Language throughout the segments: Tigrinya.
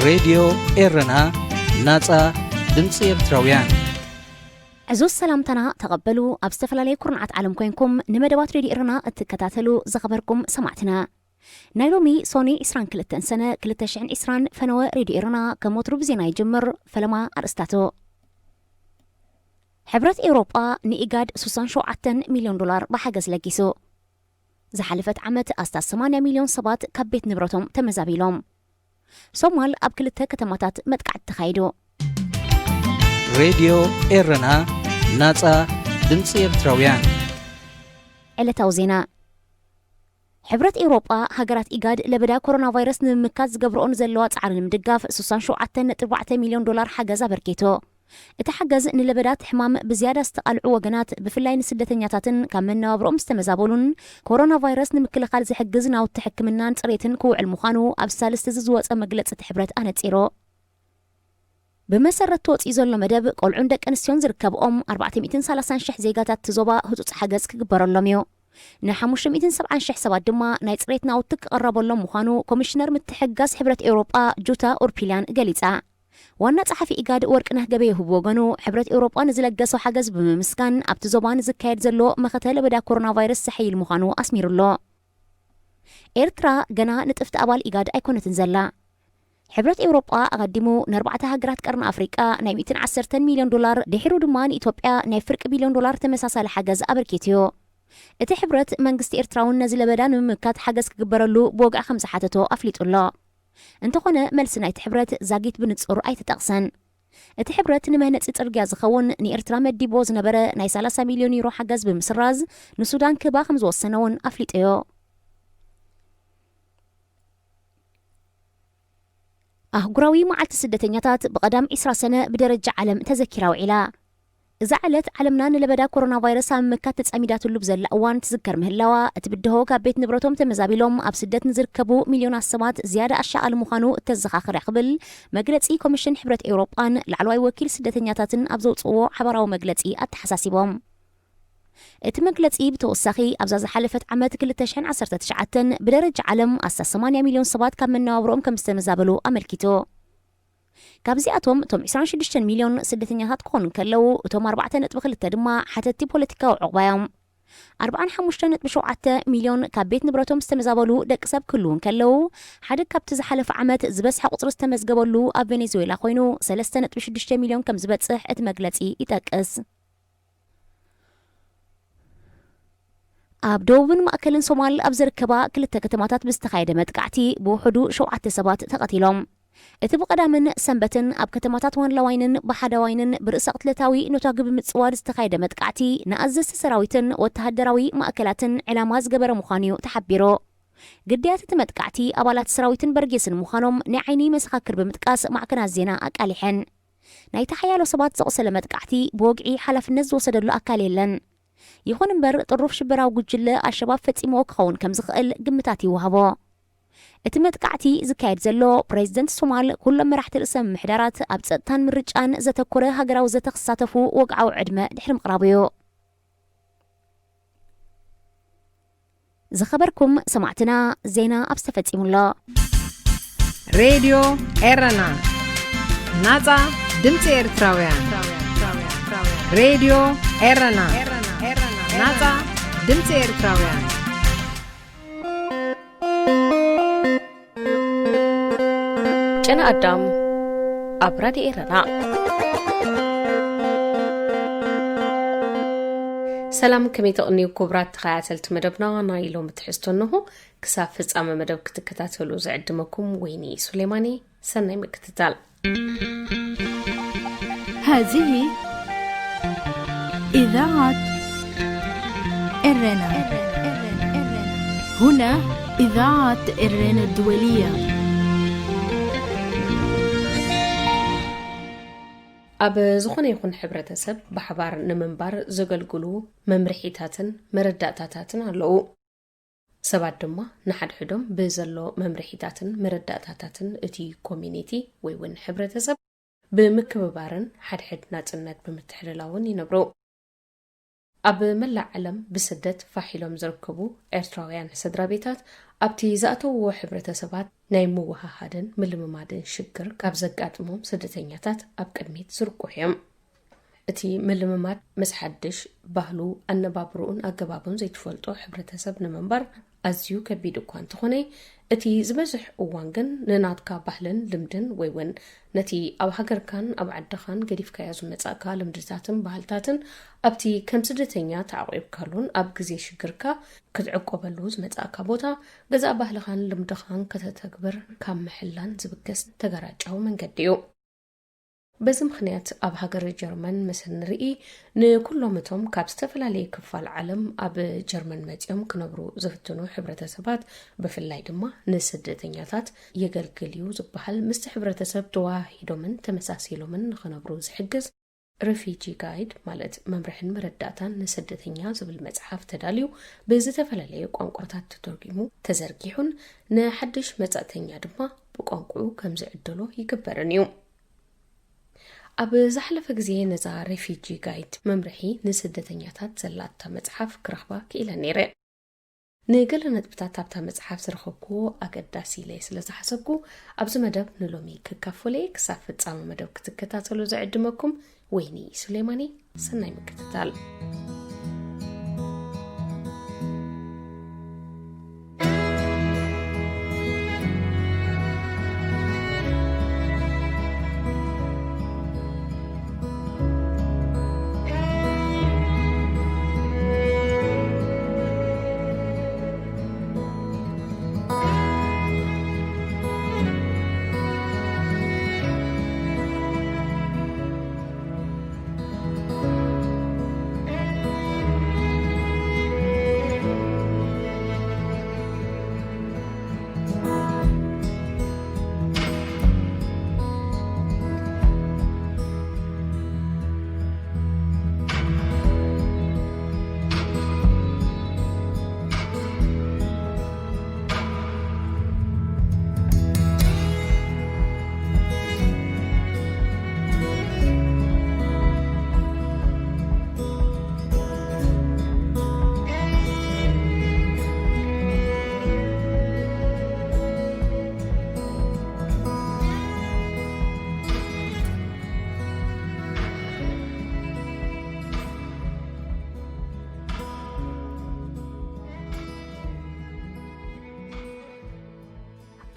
ሬድዮ ኤረና፣ ናጻ ድምጺ ኤርትራውያን። ዕዙዝ ሰላምታና ተቐበሉ። ኣብ ዝተፈላለየ ኩርናዓት ዓለም ኮይንኩም ንመደባት ሬድዮ ኤረና እትከታተሉ ዝኸበርኩም ሰማዕትና፣ ናይ ሎሚ ሶኒ ዕስራን ክልተን ሰነ ክልተ ሽሕን ዕስራን ፈነወ ሬድዮ ኤረና ከም ወትሩ ብዜና ይጅምር። ፈለማ ኣርእስታቱ። ሕብረት ኤውሮጳ ንኢጋድ ስሳን ሸውዓተን ሚልዮን ዶላር ብሓገዝ ለጊሱ። ዝሓለፈት ዓመት ኣስታት ሰማንያ ሚልዮን ሰባት ካብ ቤት ንብረቶም ተመዛቢሎም። ሶማል ኣብ ክልተ ከተማታት መጥቃዕቲ ተኻይዱ። ሬድዮ ኤረና፣ ናጻ ድምጺ ኤርትራውያን። ዕለታዊ ዜና። ሕብረት ኤውሮጳ ሃገራት ኢጋድ ለበዳ ኮሮና ቫይረስ ንምምካት ዝገብርኦ ንዘለዋ ጻዕሪ ንምድጋፍ ስሳን ሸውዓተን ነጥቢ ኣርባዕተ ሚልዮን ዶላር ሓገዝ ኣበርኪቱ። እቲ ሓገዝ ንለበዳት ሕማም ብዝያዳ ዝተቓልዑ ወገናት፣ ብፍላይ ንስደተኛታትን ካብ መነባብሮኦም ዝተመዛበሉን ኮሮና ቫይረስ ንምክልኻል ዝሕግዝ ናውቲ ሕክምናን ጽሬትን ክውዕል ምዃኑ ኣብ ሳልስቲ እዚ ዝወጸ መግለጺ እቲ ሕብረት ኣነጺሩ። ብመሰረት ተወፂኡ ዘሎ መደብ፣ ቆልዑን ደቂ ኣንስትዮን ዝርከብኦም ኣርባዕተ ሚእትን ሰላሳን ሽሕ ዜጋታት እቲ ዞባ ህፁፅ ሓገዝ ክግበረሎም እዩ። ን570,000 ሰባት ድማ ናይ ፅሬት ናውቲ ክቐረበሎም ምዃኑ ኮሚሽነር ምትሕግጋዝ ሕብረት ኤውሮጳ ጁታ ኡርፒልያን ገሊፃ። ዋና ጸሓፊ ኢጋድ ወርቅነህ ገበየሁ ብወገኑ፣ ሕብረት ኤውሮጳ ንዝለገሶ ሓገዝ ብምምስጋን፣ ኣብቲ ዞባ ንዝካየድ ዘሎ መኸተ ለበዳ ኮሮና ቫይረስ ዘሐይል ምዃኑ ኣስሚሩሎ። ኤርትራ ገና ንጥፍቲ ኣባል ኢጋድ ኣይኮነትን ዘላ። ሕብረት ኤውሮጳ ኣቐዲሙ ንኣርባዕተ ሃገራት ቀርኒ ኣፍሪቃ ናይ ሚእትን ዓሰርተን ሚልዮን ዶላር፣ ድሒሩ ድማ ንኢትዮጵያ ናይ ፍርቂ ቢልዮን ዶላር ተመሳሳሊ ሓገዝ ኣበርኪቱ እዩ። እቲ ሕብረት መንግስቲ ኤርትራ እውን ነዚ ለበዳ ንምምካት ሓገዝ ክግበረሉ ብወግዒ ከም ዝሓተቶ ኣፍሊጡ ኣሎ። እንተኾነ፣ መልሲ ናይቲ ሕብረት ዛጊት ብንጹር ኣይተጠቕሰን። እቲ ሕብረት ንመህነጺ ጽርግያ ዝኸውን ንኤርትራ መዲብዎ ዝነበረ ናይ ሰላሳ ሚልዮን ዩሮ ሓገዝ ብምስራዝ፣ ንሱዳን ክህባ ከም ዝወሰነ እውን ኣፍሊጡ እዩ። ኣህጉራዊ መዓልቲ ስደተኛታት ብቐዳም ዕስራ ሰነ ብደረጃ ዓለም ተዘኪራ ውዒላ። እዛ ዕለት፣ ዓለምና ንለበዳ ኮሮና ቫይረስ ኣብ ምምካት ተጸሚዳትሉ ብዘላ እዋን ትዝከር ምህላዋ፣ እቲ ብድሆ ካብ ቤት ንብረቶም ተመዛቢሎም ኣብ ስደት ንዝርከቡ ሚልዮናት ሰባት ዝያዳ ኣሻቓሊ ምዃኑ እተዘኻኽር እያ ክብል መግለጺ ኮሚሽን ሕብረት ኤውሮጳን ላዕለዋይ ወኪል ስደተኛታትን ኣብ ዘውጽእዎ ሓባራዊ መግለጺ ኣተሓሳሲቦም። እቲ መግለጺ ብተወሳኺ፣ ኣብዛ ዝሓለፈት ዓመት ክልተ ሽሕን ዓሰርተ ትሽዓተን ብደረጃ ዓለም ኣስታት ሰማንያ ሚልዮን ሰባት ካብ መነባብሮኦም ከም ዝተመዛበሉ ኣመልኪቱ። ካብዚኣቶም እቶም ዕስራን ሽዱሽተን ሚልዮን ስደተኛታት ክኾኑ እንከለዉ፣ እቶም ኣርባዕተ ነጥቢ ክልተ ድማ ሓተቲ ፖለቲካዊ ዑቕባ እዮም። ኣርባዓን ሓሙሽተ ነጥቢ ሸውዓተ ሚልዮን ካብ ቤት ንብረቶም ዝተመዛበሉ ደቂ ሰብ ክህልዉ እንከለዉ፣ ሓደ ካብቲ ዝሓለፈ ዓመት ዝበዝሐ ቁጽሪ ዝተመዝገበሉ ኣብ ቬኔዙዌላ ኮይኑ፣ ሰለስተ ነጥቢ ሽዱሽተ ሚልዮን ከም ዝበጽሕ እቲ መግለጺ ይጠቅስ። ኣብ ደቡብን ማእከልን ሶማል ኣብ ዝርከባ ክልተ ከተማታት ብዝተኻየደ መጥቃዕቲ ብውሕዱ ሸውዓተ ሰባት ተቐቲሎም። እቲ ብቐዳምን ሰንበትን ኣብ ከተማታት ዋንላዋይንን ባሓዳዋይንን ብርእሰ ቅትለታዊ ነታጒ ብምጽዋድ ዝተኻየደ መጥቃዕቲ፣ ንኣዘዝቲ ሰራዊትን ወተሃደራዊ ማእከላትን ዕላማ ዝገበረ ምዃኑ እዩ ተሓቢሩ። ግዳያት እቲ መጥቃዕቲ ኣባላት ሰራዊትን በርጌስን ምዃኖም ናይ ዓይኒ መሰኻክር ብምጥቃስ ማዕከናት ዜና ኣቃሊሐን። ናይቲ ሓያሎ ሰባት ዘቑሰለ መጥቃዕቲ ብወግዒ ሓላፍነት ዝወሰደሉ ኣካል የለን። ይኹን እምበር፣ ጥሩፍ ሽበራዊ ጉጅለ ኣልሸባብ ፈጺምዎ ክኸውን ከም ዝኽእል ግምታት ይወሃቦ። እቲ መጥቃዕቲ ዝካየድ ዘሎ፣ ፕሬዚደንት ሶማል ኩሎም መራሕቲ ርእሰ ምምሕዳራት ኣብ ጸጥታን ምርጫን ዘተኮረ ሃገራዊ ዘተ ክሳተፉ ወግዓዊ ዕድመ ድሕሪ ምቕራቡ እዩ። ዝኸበርኩም ሰማዕትና፣ ዜና ኣብ ዝተፈጺሙ ኣሎ። ሬድዮ ኤረና፣ ናጻ ድምጺ ኤርትራውያን። ሬድዮ ኤረና፣ ናጻ ድምጺ ኤርትራውያን። ጨና ኣዳም ኣብ ራድዮ ኤረና። ሰላም፣ ከመይ ተቕንዩ ክቡራት ተኸታተልቲ መደብና? ናይ ሎሚ ትሕዝቶ እንሆ። ክሳብ ፍጻመ መደብ ክትከታተሉ ዝዕድመኩም ወይኒ ሱሌማኒ። ሰናይ ምክትታል። هذه إذاعة إرنا. هنا إذاعة إرنا الدولية. ኣብ ዝኾነ ይኹን ሕብረተሰብ ብሓባር ንምንባር ዘገልግሉ መምርሒታትን መረዳእታታትን ኣለዉ። ሰባት ድማ ንሓድሕዶም ብዘሎ መምርሒታትን መረዳእታታትን እቲ ኮሚኒቲ ወይ እውን ሕብረተሰብ ብምክብባርን ሓድሕድ ናጽነት ብምትሕልላውን ይነብሩ። ኣብ መላእ ዓለም ብስደት ፋሕ ኢሎም ዝርከቡ ኤርትራውያን ስድራ ቤታት ኣብቲ ዝኣተውዎ ሕብረተሰባት ናይ ምውሃሃድን ምልምማድን ሽግር ካብ ዘጋጥሞም ስደተኛታት ኣብ ቅድሚት ዝርቁሑ እዮም። እቲ ምልምማድ ምስ ሓድሽ ባህሉ፣ ኣነባብርኡን ኣገባቡን ዘይትፈልጦ ሕብረተሰብ ንምንባር ኣዝዩ ከቢድ እኳ እንተኾነ፣ እቲ ዝበዝሕ እዋን ግን ንናትካ ባህልን ልምድን ወይ እውን ነቲ ኣብ ሃገርካን ኣብ ዓድኻን ገዲፍካዮ ዝመጻእካ ልምድታትን ባህልታትን ኣብቲ ከም ስደተኛ ተዓቑብካሉን ኣብ ግዜ ሽግርካ ክትዕቆበሉ ዝመጻእካ ቦታ ገዛእ ባህልኻን ልምድኻን ከተተግብር ካብ ምሕላን ዝብገስ ተገራጫዊ መንገዲ እዩ። በዚ ምኽንያት ኣብ ሃገረ ጀርመን ምስ እንርኢ፣ ንኩሎም እቶም ካብ ዝተፈላለየ ክፋል ዓለም ኣብ ጀርመን መጺኦም ክነብሩ ዝፍትኑ ሕብረተሰባት፣ ብፍላይ ድማ ንስደተኛታት የገልግል እዩ ዝበሃል ምስቲ ሕብረተሰብ ተዋሂዶምን ተመሳሲሎምን ንኽነብሩ ዝሕግዝ ሪፊጂ ጋይድ ማለት መምርሕን መረዳእታን ንስደተኛ ዝብል መጽሓፍ ተዳልዩ ብዝተፈላለየ ቋንቋታት ተተርጒሙ ተዘርጊሑን ንሓድሽ መጻእተኛ ድማ ብቋንቋኡ ከም ዝዕደሎ ይግበርን እዩ። ኣብ ዝሓለፈ ግዜ ነዛ ሪፊጂ ጋይድ መምርሒ ንስደተኛታት ዘላታ መጽሓፍ ክረኽባ ክኢለ ነይረ። ንገለ ነጥብታት ኣብታ መጽሓፍ ዝረኸብኩዎ ኣገዳሲ ኢለ ስለ ዝሓሰብኩ ኣብዚ መደብ ንሎሚ ክካፈሎ እየ። ክሳብ ፍጻመ መደብ ክትከታተሉ ዝዕድመኩም ወይኒ ሱሌማኒ። ሰናይ ምክትታል።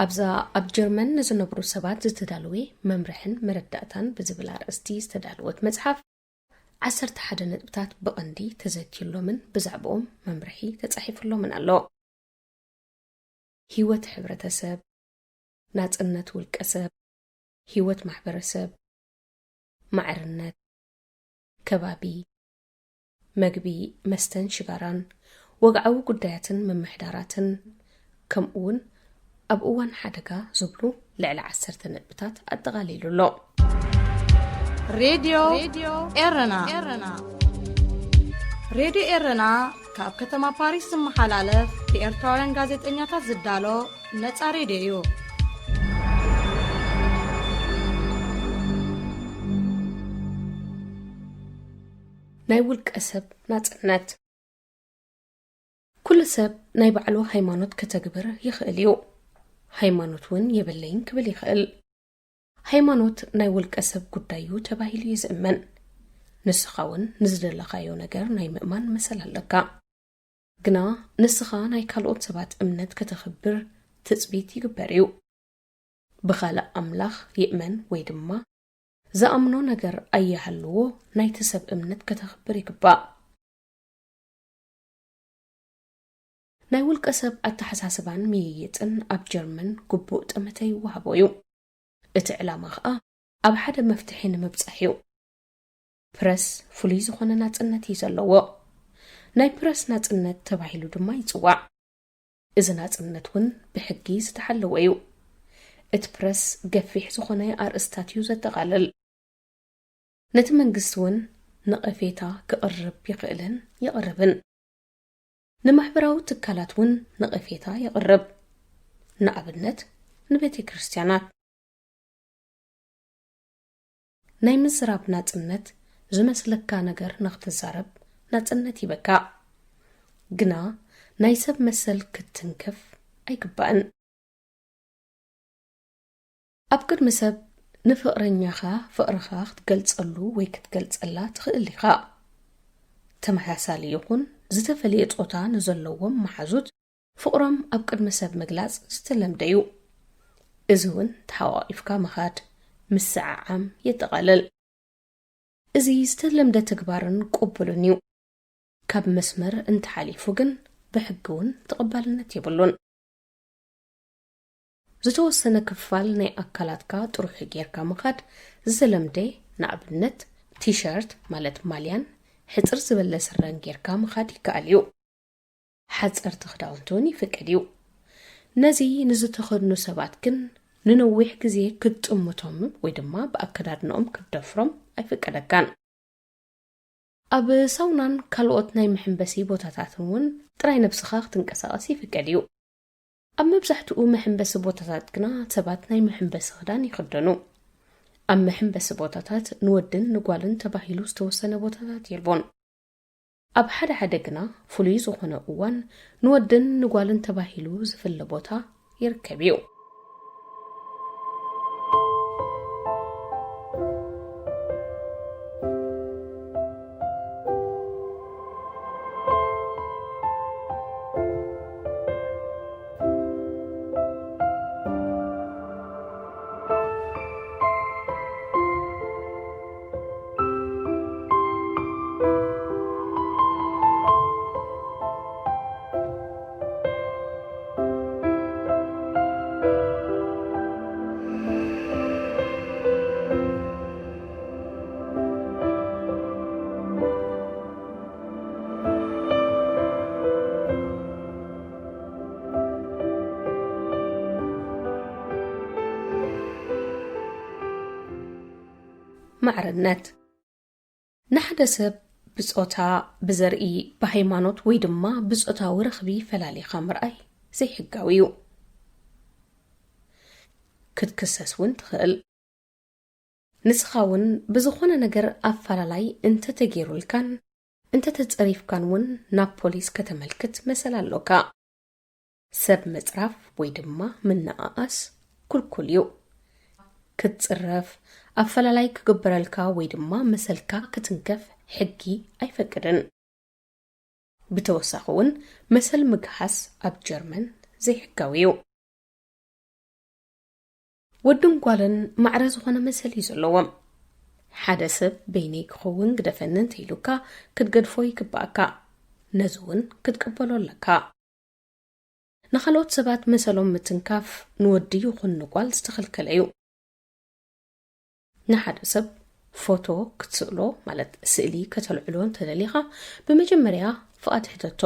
ኣብዛ ኣብ ጀርመን ንዝነብሩ ሰባት ዝተዳለወ መምርሕን መረዳእታን ብዝብል ኣርእስቲ ዝተዳለወት መጽሓፍ፣ ዓሰርተ ሓደ ነጥብታት ብቐንዲ ተዘትዩሎምን ብዛዕባኦም መምርሒ ተጻሒፉሎምን ኣሎ። ህይወት ሕብረተሰብ፣ ናጽነት ውልቀ ሰብ፣ ህይወት ማሕበረሰብ፣ ማዕርነት፣ ከባቢ፣ መግቢ፣ መስተን ሽጋራን፣ ወግዓዊ ጉዳያትን ምምሕዳራትን፣ ከምኡውን ኣብ እዋን ሓደጋ ዝብሉ ልዕሊ ዓሰርተ ነጥብታት ኣጠቓሊሉ ኣሎ። ሬድዮ ኤረና። ሬድዮ ኤረና ካብ ከተማ ፓሪስ ዝመሓላለፍ ብኤርትራውያን ጋዜጠኛታት ዝዳሎ ነጻ ሬድዮ እዩ። ናይ ውልቀ ሰብ ናጽነት። ኩሉ ሰብ ናይ ባዕሉ ሃይማኖት ከተግብር ይኽእል እዩ። ሃይማኖት እውን የብለይን ክብል ይኽእል። ሃይማኖት ናይ ውልቀ ሰብ ጉዳይ እዩ ተባሂሉ እዩ ዝእመን። ንስኻ እውን ንዝደለኻዮ ነገር ናይ ምእማን መሰል ኣለካ። ግና ንስኻ ናይ ካልኦት ሰባት እምነት ከተኽብር ትጽቢት ይግበር እዩ። ብኻልእ ኣምላኽ ይእመን ወይ ድማ ዝኣምኖ ነገር ኣይሃልዎ፣ ናይቲ ሰብ እምነት ከተኽብር ይግባእ። ናይ ውልቀ ሰብ ኣተሓሳስባን ምይይጥን ኣብ ጀርመን ግቡእ ጠመተ ይወሃቦ እዩ። እቲ ዕላማ ኸኣ ኣብ ሓደ መፍትሒ ንምብጻሕ እዩ። ፕረስ ፍሉይ ዝኾነ ናጽነት እዩ ዘለዎ። ናይ ፕረስ ናጽነት ተባሂሉ ድማ ይጽዋዕ። እዚ ናጽነት እውን ብሕጊ ዝተሓለወ እዩ። እቲ ፕረስ ገፊሕ ዝኾነ ኣርእስታት እዩ ዘጠቓልል። ነቲ መንግስቲ እውን ነቐፌታ ክቕርብ ይኽእልን የቕርብን። ንማሕበራዊ ትካላት እውን ነቐፌታ የቕርብ። ንኣብነት ንቤተ ክርስቲያናት። ናይ ምዝራብ ናጽነት ዝመስለካ ነገር ንኽትዛረብ ናጽነት ይበካ። ግና ናይ ሰብ መሰል ክትትንክፍ ኣይግባእን። ኣብ ቅድሚ ሰብ ንፍቕረኛኻ ፍቕርኻ ክትገልጸሉ ወይ ክትገልጸላ ትኽእል ኢኻ። ተመሳሳሊ ይኹን ዝተፈልየ ጾታ ንዘለዎም መሓዙት ፍቕሮም ኣብ ቅድሚ ሰብ ምግላጽ ዝተለምደ እዩ። እዚ እውን ተሓቋቒፍካ ምኻድ፣ ምስዕዓም የጠቓልል። እዚ ዝተለምደ ተግባርን ቅቡልን እዩ። ካብ መስመር እንተሓሊፉ ግን ብሕጊ እውን ተቐባልነት የብሉን። ዝተወሰነ ክፋል ናይ ኣካላትካ ጥሩሑ ጌርካ ምኻድ ዝተለምደ፣ ንኣብነት ቲሸርት ማለት ማልያን ሕጽር ዝበለ ስረን ጌርካ ምኻድ ይከኣል እዩ። ሓጸርቲ ክዳውንቲ እውን ይፍቀድ እዩ። ነዚ ንዝተኸድኑ ሰባት ግን ንነዊሕ ግዜ ክትጥምቶም ወይ ድማ ብኣከዳድናኦም ክትደፍሮም ኣይፍቀደካን። ኣብ ሳውናን ካልኦት ናይ መሐንበሲ ቦታታትን እውን ጥራይ ነብስኻ ክትንቀሳቐስ ይፍቀድ እዩ። ኣብ መብዛሕትኡ መሐንበሲ ቦታታት ግና ሰባት ናይ መሐንበሲ ክዳን ይኽደኑ። ኣብ መሐንበሲ ቦታታት ንወድን ንጓልን ተባሂሉ ዝተወሰነ ቦታታት የልቦን። ኣብ ሓደ ሓደ ግና ፍሉይ ዝኾነ እዋን ንወድን ንጓልን ተባሂሉ ዝፍለ ቦታ ይርከብ እዩ። ማዕርነት ንሓደ ሰብ ብጾታ፣ ብዘርኢ፣ ብሃይማኖት ወይ ድማ ብጾታዊ ረኽቢ ፈላሊኻ ምርኣይ ዘይሕጋዊ እዩ። ክትክሰስ እውን ትኽእል። ንስኻ እውን ብዝኾነ ነገር ኣፈላላይ እንተተገይሩልካን እንተተጸሪፍካን እውን ናብ ፖሊስ ከተመልክት መሰል ኣሎካ። ሰብ ምጽራፍ ወይ ድማ ምንኣኣስ ክልኩል እዩ። ክትጽረፍ፣ ኣፈላላይ ክግበረልካ ወይ ድማ መሰልካ ክትንከፍ ሕጊ ኣይፈቅድን። ብተወሳኺ እውን መሰል ምግሃስ ኣብ ጀርመን ዘይሕጋዊ እዩ። ወድን ጓልን ማዕረ ዝኾነ መሰል እዩ ዘለዎም። ሓደ ሰብ በይነይ ክኸውን ግደፈኒ እንተኢሉካ ክትገድፎ ይግባእካ። ነዚ እውን ክትቅበሎ ኣለካ። ንኻልኦት ሰባት መሰሎም ምትንካፍ ንወዲ ይኹን ንጓል ዝተኸልከለ እዩ። ንሓደ ሰብ ፎቶ ክትስእሎ ማለት ስእሊ ከተልዕሎ እንተደሊኻ ብመጀመርያ ፍቓድ ሕተቶ።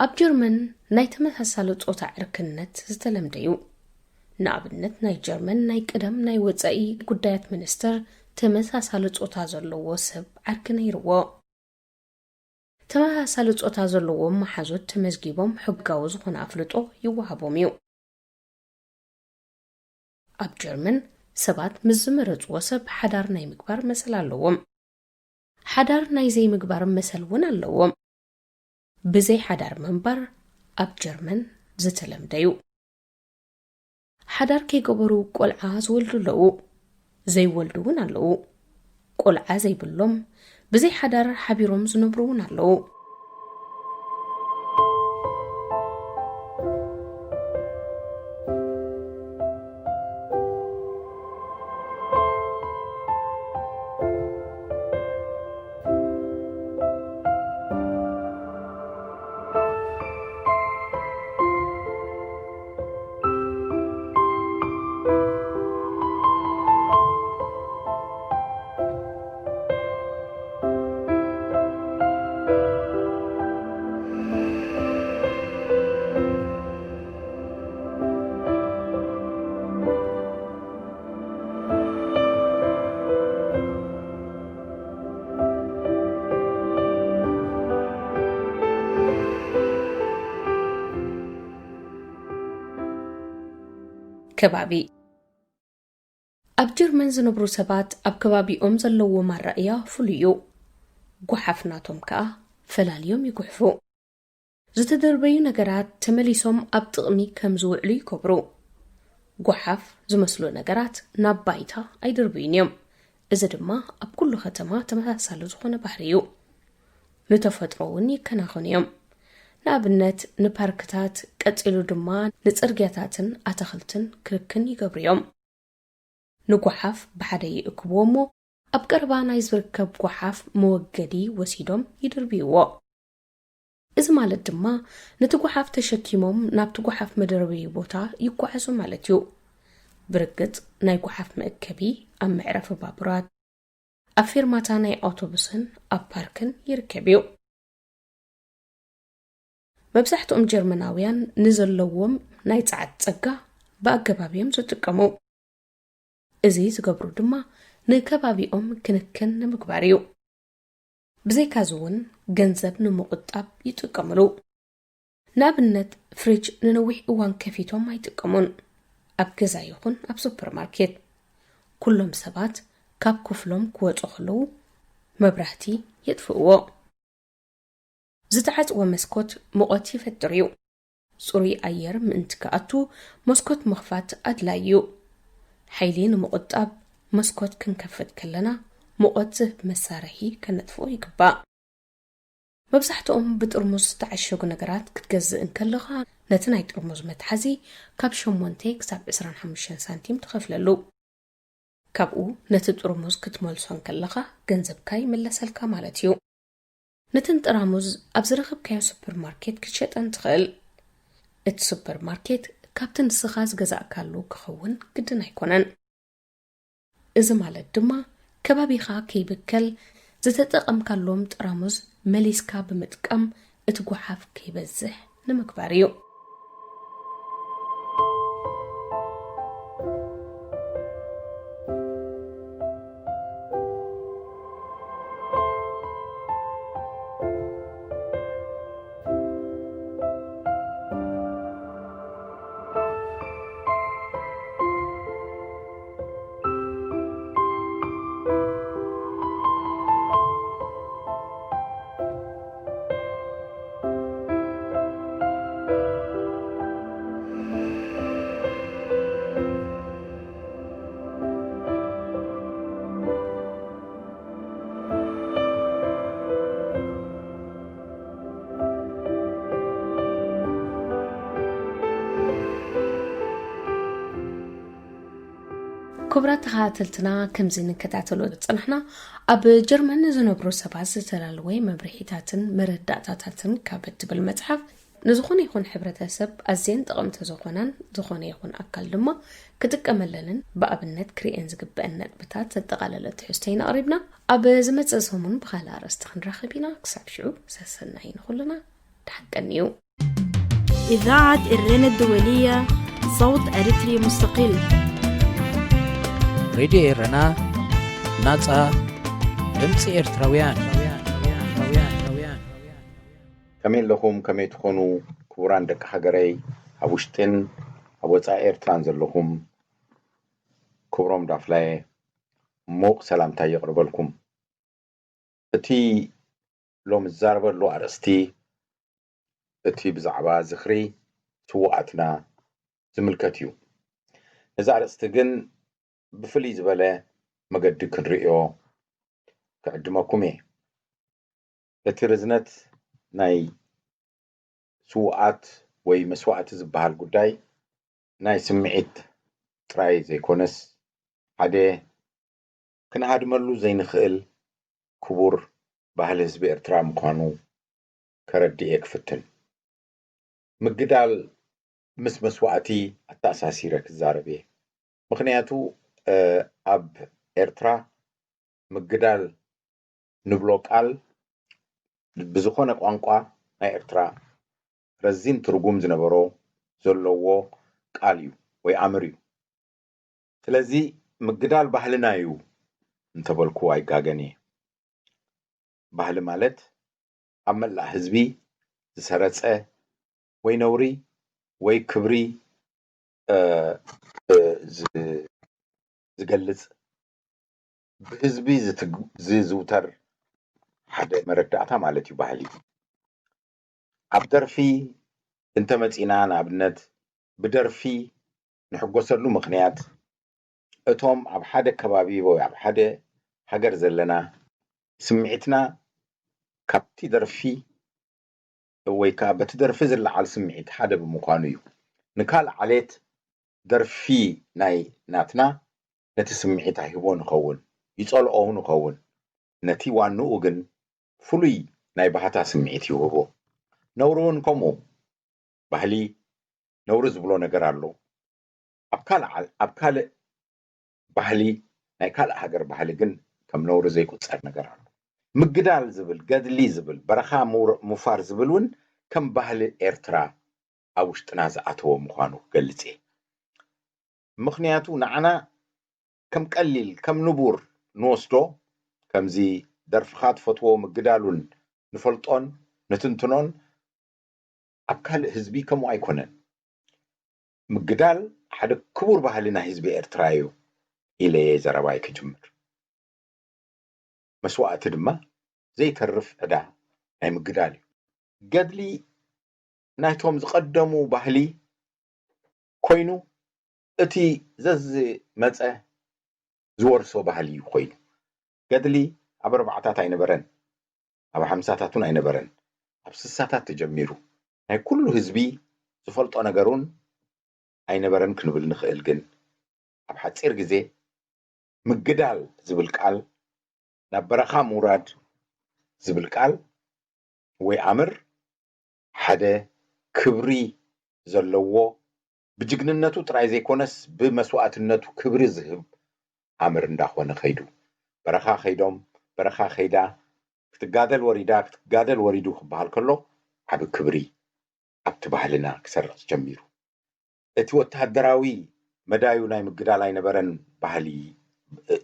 ኣብ ጀርመን ናይ ተመሳሳሊ ጾታ ዕርክነት ዝተለምደ እዩ። ንኣብነት ናይ ጀርመን ናይ ቀደም ናይ ወጻኢ ጉዳያት ሚኒስትር ተመሳሳሊ ጾታ ዘለዎ ሰብ ዓርኪ ነይርዎ። ተመሳሳሊ ጾታ ዘለዎም መሓዙት ተመዝጊቦም ሕጋዊ ዝኾነ ኣፍልጦ ይወሃቦም እዩ። ኣብ ጀርመን ሰባት ምስ ዝመረጽዎ ሰብ ሓዳር ናይ ምግባር መሰል ኣለዎም። ሓዳር ናይ ዘይምግባር መሰል እውን ኣለዎም። ብዘይ ሓዳር ምንባር ኣብ ጀርመን ዝተለምደ እዩ። ሓዳር ከይገበሩ ቆልዓ ዝወልዱ ኣለዉ፣ ዘይወልዱ እውን ኣለዉ። ቆልዓ ዘይብሎም ብዘይ ሓዳር ሓቢሮም ዝነብሩ እውን ኣለዉ። ከባቢ። ኣብ ጀርመን ዝነብሩ ሰባት ኣብ ከባቢኦም ዘለዎም ኣረኣእያ ፍሉይ እዩ። ጓሓፍ ናቶም ከኣ ፈላልዮም ይጉሕፉ። ዝተደርበዩ ነገራት ተመሊሶም ኣብ ጥቕሚ ከም ዝውዕሉ ይገብሩ። ጓሓፍ ዝመስሉ ነገራት ናብ ባይታ ኣይድርብዩን እዮም። እዚ ድማ ኣብ ኩሉ ከተማ ተመሳሳሊ ዝኾነ ባህሪ እዩ። ንተፈጥሮ እውን ይከናኸኑ እዮም። ንኣብነት ንፓርክታት፣ ቀጺሉ ድማ ንጽርግያታትን ኣታኽልትን ክርክን ይገብሩ እዮም። ንጓሓፍ ብሓደ ይእክብዎ እሞ ኣብ ቀረባ ናይ ዝርከብ ጓሓፍ መወገዲ ወሲዶም ይድርብይዎ። እዚ ማለት ድማ ነቲ ጓሓፍ ተሸኪሞም ናብቲ ጓሓፍ መደርበዪ ቦታ ይጓዓዙ ማለት እዩ። ብርግጽ ናይ ጓሓፍ መእከቢ ኣብ መዕረፊ ባቡራት፣ ኣብ ፌርማታ ናይ ኣውቶቡስን ኣብ ፓርክን ይርከብ እዩ። መብዛሕትኦም ጀርመናውያን ንዘለዎም ናይ ጸዓት ጸጋ ብኣገባብ እዮም ዝጥቀሙ። እዚ ዝገብሩ ድማ ንከባቢኦም ክንክን ንምግባር እዩ። ብዘይካዚ እውን ገንዘብ ንምቑጣብ ይጥቀምሉ። ንኣብነት ፍሪጅ ንነዊሕ እዋን ከፊቶም ኣይጥቀሙን፣ ኣብ ገዛ ይኹን ኣብ ሱፐርማርኬት። ኩሎም ሰባት ካብ ክፍሎም ክወጹ ከለዉ መብራህቲ የጥፍእዎ። ዝተዓጽወ መስኮት ሙቐት ይፈጥር እዩ። ጽሩይ ኣየር ምእንቲ ክኣቱ መስኮት ምኽፋት ኣድላዪ እዩ። ሓይሊ ንምቑጣብ መስኮት ክንከፍት ከለና ሙቐት ዝህብ መሳርሒ ከነጥፍኦ ይግባእ። መብዛሕትኦም ብጥርሙዝ ዝተዓሸጉ ነገራት ክትገዝእ እንከለኻ ነቲ ናይ ጥርሙዝ መትሓዚ ካብ ሸሞንተ ክሳብ ዕስራን ሓሙሽተን ሳንቲም ትኸፍለሉ። ካብኡ ነቲ ጥርሙዝ ክትመልሶ እንከለኻ ገንዘብካ ይምለሰልካ ማለት እዩ። ነተን ጠራሙዝ ኣብ ዝረኸብካዮ ሱፐርማርኬት ክትሸጠን ትኽእል። እቲ ሱፐርማርኬት ካብቲ ንስኻ ዝገዛእካሉ ክኸውን ግድን ኣይኮነን። እዚ ማለት ድማ ከባቢኻ ከይብከል ዝተጠቐምካሎም ጠራሙዝ መሊስካ ብምጥቃም እቲ ጓሓፍ ከይበዝሕ ንምግባር እዩ። ክቡራት ተኸታተልትና፣ ከምዚ ንከታተሎ ዝጸናሕና፣ ኣብ ጀርመን ንዝነብሩ ሰባት ዝተዳለወ መምርሒታትን መረዳእታታትን ካብ እትብል መጽሓፍ፣ ንዝኾነ ይኹን ሕብረተሰብ ኣዝየን ጠቐምቲ ዝኾናን ዝኾነ ይኹን ኣካል ድማ ክጥቀመለንን ብኣብነት ክርእየን ዝግበአን ነጥብታት ዘጠቓለለ ትሕዝቶ ኢና ኣቕሪብና። ኣብ ዝመጽእ ሰሙን ብኻልእ ኣርእስቲ ክንራኸብ ኢና። ክሳብ ሽዑ ሰሰናዩ ንኹልና። ደሓን ቀንዩ። إذاعة إرينا الدولية، صوت أريتري مستقل. ሬድዮ ኤረና፣ ናጻ ድምጺ ኤርትራውያን። ከመይ ኣለኹም? ከመይ ትኾኑ? ክቡራን ደቂ ሃገረይ፣ ኣብ ውሽጥን ኣብ ወጻኢ ኤርትራን ዘለኹም፣ ክብሮም ዳፍላየ፣ ሙቕ ሰላምታ የቕርበልኩም። እቲ ሎሚ ዝዛረበሉ ኣርእስቲ፣ እቲ ብዛዕባ ዝኽሪ ስዉኣትና ዝምልከት እዩ። ነዚ ኣርእስቲ ግን ብፍልይ ዝበለ መገዲ ክንርእዮ ክዕድመኩም እየ። እቲ ርዝነት ናይ ስዉኣት ወይ መስዋእቲ ዝበሃል ጉዳይ ናይ ስምዒት ጥራይ ዘይኮነስ፣ ሓደ ክንሃድመሉ ዘይንኽእል ክቡር ባህሊ ህዝቢ ኤርትራ ምዃኑ ከረድእ እየ ክፍትን። ምግዳል ምስ መስዋእቲ ኣተኣሳሲረ ክዛረብ እየ። ምኽንያቱ፣ እ፣ ኣብ ኤርትራ ምግዳል ንብሎ ቃል ብዝኾነ ቋንቋ ናይ ኤርትራ ረዚን ትርጉም ዝነበሮ ዘለዎ ቃል እዩ ወይ ኣምር እዩ። ስለዚ ምግዳል ባህልና እዩ እንተበልኩ ኣይጋገን እየ። ባህሊ ማለት ኣብ መላእ ህዝቢ ዝሰረጸ ወይ ነውሪ ወይ ክብሪ፣ እ፣ እ፣ ዝ-፣ ዝገልጽ፣ ብህዝቢ ዝትግ-፣ ዝዝውተር ሓደ መረዳእታ ማለት እዩ ባህሊ። ኣብ ደርፊ እንተመጺና፣ ንኣብነት፣ ብደርፊ ንሕጎሰሉ ምኽንያት፣ እቶም ኣብ ሓደ ከባቢ ወይ ኣብ ሓደ ሃገር ዘለና፣ ስምዒትና ካብቲ ደርፊ ወይ ከኣ በቲ ደርፊ ዝለዓል ስምዒት ሓደ ብምዃኑ እዩ። ንካልእ ዓሌት ደርፊ ናይ ናትና ነቲ ስምዒት ኣይህቦን ይኸውን፣ ይጸልኦ እውን ይኸውን። ነቲ ዋንኡ ግን ፍሉይ ናይ ባህታ ስምዒት ይውህቦ። ነውሪ እውን ከምኡ። ባህሊ ነውሪ ዝብሎ ነገር ኣሎ። ኣብ ካልእ ዓል-፣ ኣብ ካልእ ባህሊ፣ ናይ ካልእ ሃገር ባህሊ ግን ከም ነውሪ ዘይቁጸር ነገር ኣሎ። ምግዳል ዝብል፣ ገድሊ ዝብል፣ በረኻ ምውር-፣ ምፋር ዝብል እውን ከም ባህሊ ኤርትራ ኣብ ውሽጥና ዝኣተወ ምዃኑ ክገልጽ እየ። ምኽንያቱ ንዓና ከም ቀሊል፣ ከም ንቡር ንወስዶ፣ ከምዚ ደርፍኻ ትፈትዎ ምግዳሉን ንፈልጦን ንትንትኖን፣ ኣብ ካልእ ህዝቢ ከምኡ ኣይኮነን። ምግዳል ሓደ ክቡር ባህሊ ናይ ህዝቢ ኤርትራ እዩ ኢለ እየ ዘረባይ ክጅምር። መስዋእቲ ድማ ዘይተርፍ ዕዳ ናይ ምግዳል እዩ። ገድሊ ናይቶም ዝቐደሙ ባህሊ ኮይኑ፣ እቲ ዘዝመጸ ዝወርሶ ባህሊ እዩ ኮይኑ። ገድሊ ኣብ ኣርባዓታት ኣይነበረን፣ ኣብ ሓምሳታት እውን ኣይነበረን። ኣብ ስሳታት ተጀሚሩ። ናይ ኩሉ ህዝቢ ዝፈልጦ ነገር እውን ኣይነበረን ክንብል ንኽእል። ግን ኣብ ሓጺር ግዜ ምግዳል ዝብል ቃል ናብ በረኻ ምውራድ ዝብል ቃል ወይ ኣምር ሓደ ክብሪ ዘለዎ፣ ብጅግንነቱ ጥራይ ዘይኮነስ ብመስዋእትነቱ ክብሪ ዝህብ ኣምር እንዳኾነ ከይዱ። በረኻ ከይዶም፣ በረኻ ከይዳ፣ ክትጋደል ወሪዳ፣ ክትጋደል ወሪዱ ክበሃል ከሎ ዓቢ ክብሪ ኣብቲ ባህልና ክሰርጽ ጀሚሩ። እቲ ወተሃደራዊ መዳዩ ናይ ምግዳል ኣይነበረን ባህሊ።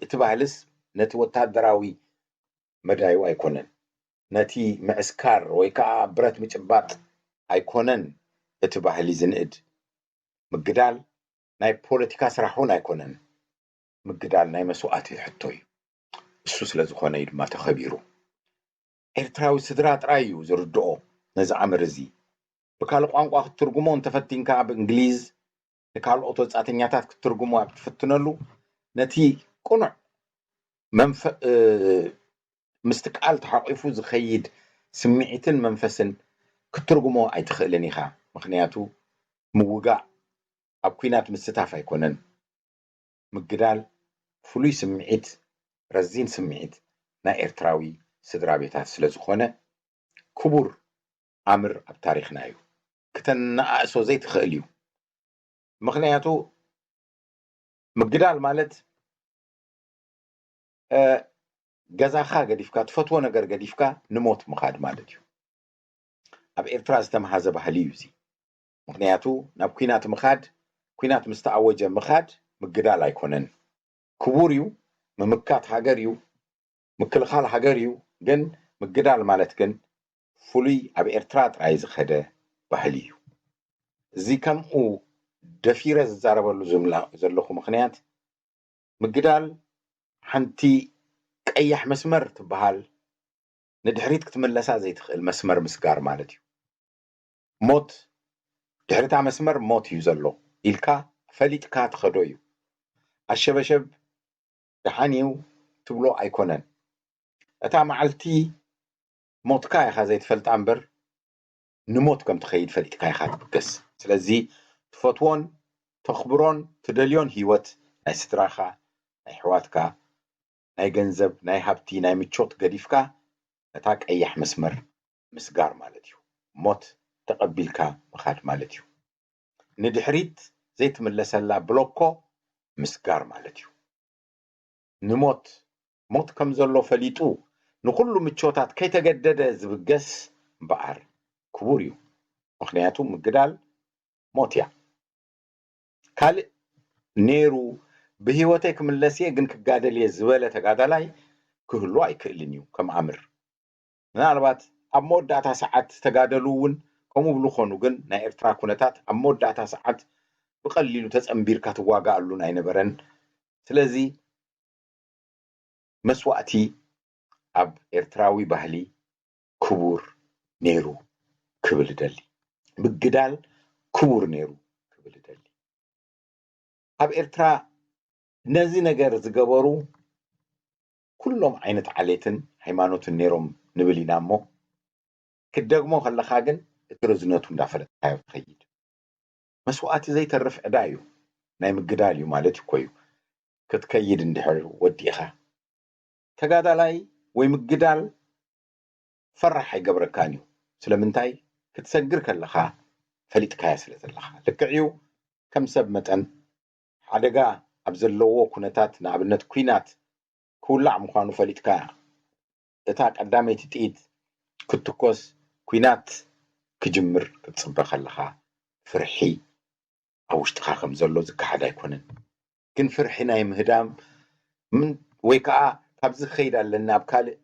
እቲ ባህልስ ነቲ ወተሃደራዊ መዳዩ ኣይኮነን። ነቲ ምዕስካር ወይ ከኣ ብረት ምጭባጥ ኣይኮነን እቲ ባህሊ ዝንእድ። ምግዳል ናይ ፖለቲካ ስራሕ እውን ኣይኮነን። ምግዳል ናይ መስዋእቲ ሕቶ እዩ። እሱ ስለ ዝኾነ እዩ ድማ ተኸቢሩ። ኤርትራዊ ስድራ ጥራይ እዩ ዝርድኦ ነዚ ኣምር እዚ። ብካልእ ቋንቋ ክትትርጉሞ እንተፈቲንካ፣ ኣብ እንግሊዝ ንካልኦት ወጻእተኛታት ክትትርጉሞ ኣብ ትፍትነሉ፣ ነቲ ቅኑዕ መንፈ-፣ እ፣ ምስቲ ቃል ተሓቂፉ ዝኸይድ ስምዒትን መንፈስን ክትትርጉሞ ኣይትኽእልን ኢኻ። ምኽንያቱ ምውጋእ ኣብ ኲናት ምስታፍ ኣይኮነን። ምግዳል ፍሉይ ስምዒት፣ ረዚን ስምዒት ናይ ኤርትራዊ ስድራ ቤታት ስለ ዝኾነ፣ ክቡር ኣምር ኣብ ታሪኽና እዩ። ክተነኣእሶ ዘይትኽእል እዩ። ምኽንያቱ ምግዳል ማለት፣ እ፣ ገዛኻ ገዲፍካ፣ ትፈትዎ ነገር ገዲፍካ ንሞት ምኻድ ማለት እዩ። ኣብ ኤርትራ ዝተምሃዘ ባህሊ እዩ እዚ። ምኽንያቱ ናብ ኲናት ምኻድ፣ ኲናት ምስ ተኣወጀ ምኻድ ምግዳል ኣይኮነን። ክቡር እዩ፣ ምምካት ሃገር እዩ፣ ምክልኻል ሃገር እዩ። ግን ምግዳል ማለት ግን ፍሉይ ኣብ ኤርትራ ጥራይ ዝኸደ ባህሊ እዩ። እዚ ከምኡ ደፊረ ዝዛረበሉ ዝምላ-፣ ዘለኹ ምኽንያት፣ ምግዳል ሓንቲ ቀያሕ መስመር ትበሃል፣ ንድሕሪት ክትምለሳ ዘይትኽእል መስመር ምስጋር ማለት እዩ። ሞት፣ ድሕሪታ መስመር ሞት እዩ ዘሎ ኢልካ ፈሊጥካ ትኸዶ እዩ። ኣሸበሸብ ደሓን እዩ ትብሎ ኣይኮነን። እታ መዓልቲ ሞትካ ኢኻ ዘይትፈልጣ እምበር፣ ንሞት ከም ትኸይድ ፈሊጥካ ኢኻ ትብገስ። ስለዚ ትፈትዎን ተኽብሮን ትደልዮን ህይወት ናይ ስድራኻ፣ ናይ ኣሕዋትካ፣ ናይ ገንዘብ፣ ናይ ሃብቲ፣ ናይ ምቾት ገዲፍካ ነታ ቀያሕ መስመር ምስጋር ማለት እዩ። ሞት ተቐቢልካ ምኻድ ማለት እዩ። ንድሕሪት ዘይትምለሰላ ብሎኮ ምስጋር ማለት እዩ። ንሞት፣ ሞት ከም ዘሎ ፈሊጡ ንኹሉ ምቾታት ከይተገደደ ዝብገስ እምበኣር ክቡር እዩ። ምኽንያቱ ምግዳል ሞት እያ። ካልእ ነይሩ ብህይወተይ ክምለስ እየ ግን ክጋደል እየ ዝበለ ተጋዳላይ ክህሉ ኣይክእልን እዩ። ከም ኣምር ምናልባት ኣብ መወዳእታ ሰዓት ዝተጋደሉ እውን ከምኡ ብልኾኑ፣ ግን ናይ ኤርትራ ኩነታት ኣብ መወዳእታ ሰዓት ብቐሊሉ ተጸንቢርካ ትዋጋኣሉን ኣይነበረን። ስለዚ መስዋእቲ ኣብ ኤርትራዊ ባህሊ ክቡር ነይሩ። ክብል እደሊ። ምግዳል ክቡር ነይሩ ክብል እደሊ። ኣብ ኤርትራ ነዚ ነገር ዝገበሩ ኩሎም ዓይነት ዓሌትን ሃይማኖትን ነይሮም ንብል ኢና እሞ፣ ክትደግሞ ከለኻ ግን እቲ ርዝነቱ እንዳፈለጥካዮ ትኸይድ። መስዋእቲ ዘይተርፍ ዕዳ እዩ። ናይ ምግዳል እዩ ማለት እኮ እዩ። ክትከይድ እንድሕር ወዲእኻ፣ ተጋዳላይ ወይ ምግዳል ፈራሕ ኣይገብረካን እዩ። ስለምንታይ? ክትሰግር ከለኻ ፈሊጥካያ ስለ ዘለኻ። ልክዕ እዩ፣ ከም ሰብ መጠን ሓደጋ ኣብ ዘለዎ ኩነታት፣ ንኣብነት ኲናት ክውላዕ ምዃኑ ፈሊጥካ፣ እታ ቀዳመይቲ ጥይት ክትትኮስ፣ ኲናት ክጅምር ክትጽበ ከለኻ፣ ፍርሒ ኣብ ውሽጥኻ ከም ዘሎ ዝከሓድ ኣይኮነን። ግን ፍርሒ ናይ ምህዳም ምን-፣ ወይ ከኣ ካብዚ ክኸይድ ኣለኒ፣ ኣብ ካልእ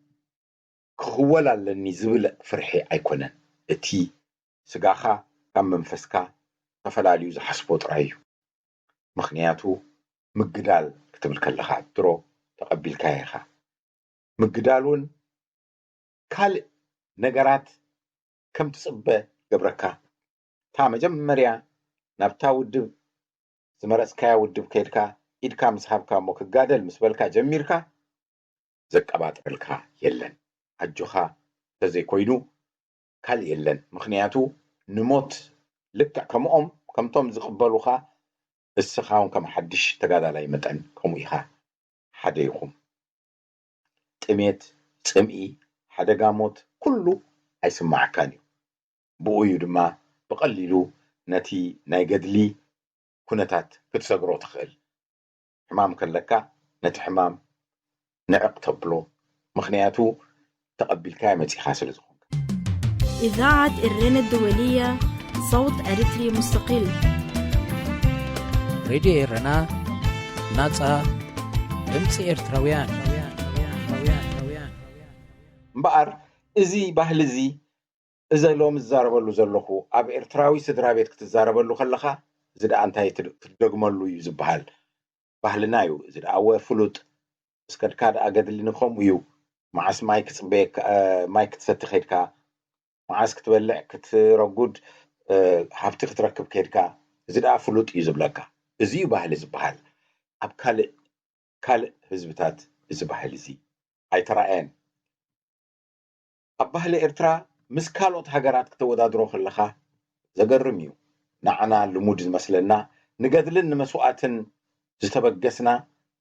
ክኽወል ኣለኒ ዝብል ፍርሒ ኣይኮነን። እቲ ስጋኻ ካብ መንፈስካ ተፈላልዩ ዝሓስቦ ጥራይ እዩ። ምኽንያቱ ምግዳል ክትብል ከለኻ ድሮ ተቐቢልካዮ ኢኻ። ምግዳል እውን ካልእ ነገራት ከም ትጽበ ይገብረካ። እታ መጀመርያ ናብታ ውድብ፣ ዝመረጽካያ ውድብ ከይድካ ኢድካ ምስ ሃብካ እሞ ክጋደል ምስ በልካ ጀሚርካ፣ ዘቀባጥረልካ የለን። ኣጆኻ እንተዘይኮይኑ ካልእ የለን። ምኽንያቱ ንሞት ልክዕ ከምኦም፣ ከምቶም ዝቕበሉኻ፣ እስኻ እውን ከም ሓድሽ ተጋዳላይ መጠን ከምኡ ኢኻ። ሓደ ኢኹም። ጥሜት፣ ጽምኢ፣ ሓደጋ ሞት፣ ኩሉ ኣይስማዓካን እዩ። ብኡ እዩ ድማ ብቐሊሉ ነቲ ናይ ገድሊ ኩነታት ክትሰግሮ ትኽእል። ሕማም ከለካ ነቲ ሕማም ንዕቕ ተብሎ፣ ምኽንያቱ ተቐቢልካዮ መጺኻ ስለ ዝኾንካ። إذاعة إرينا الدولية، صوت أريتري مستقل. ሬድዮ ኤረና፣ ናጻ ድምጺ ኤርትራውያን። እምበኣር እዚ ባህሊ እዚ፣ እዚ ሎሚ ዝዛረበሉ ዘለኹ፣ ኣብ ኤርትራዊ ስድራ ቤት ክትዛረበሉ ከለኻ፣ እዚ ደኣ እንታይ ትድ-፣ ክትደግመሉ እዩ ዝበሃል? ባህልና እዩ። እዚ ደኣ ወ ፍሉጥ፣ ምስ ከድካ ደኣ ገድሊ ንከምኡ እዩ። መዓስ ማይ ክጽበየካ፣ እ፣ ማይ ክትሰቲ ከይድካ፣ መዓስ ክትበልዕ ክትረጉድ፣ እ፣ ሃብቲ ክትረክብ ከይድካ፣ እዚ ደኣ ፍሉጥ እዩ ዝብለካ። እዚ እዩ ባህሊ ዝበሃል። ኣብ ካልእ፣ ካልእ ህዝብታት እዚ ባህሊ እዚ ኣይተራእየን። ኣብ ባህሊ ኤርትራ ምስ ካልኦት ሃገራት ክተወዳድሮ ከለኻ ዘገርም እዩ። ንዓና ልሙድ ዝመስለና፣ ንገድልን ንመስዋእትን ዝተበገስና፣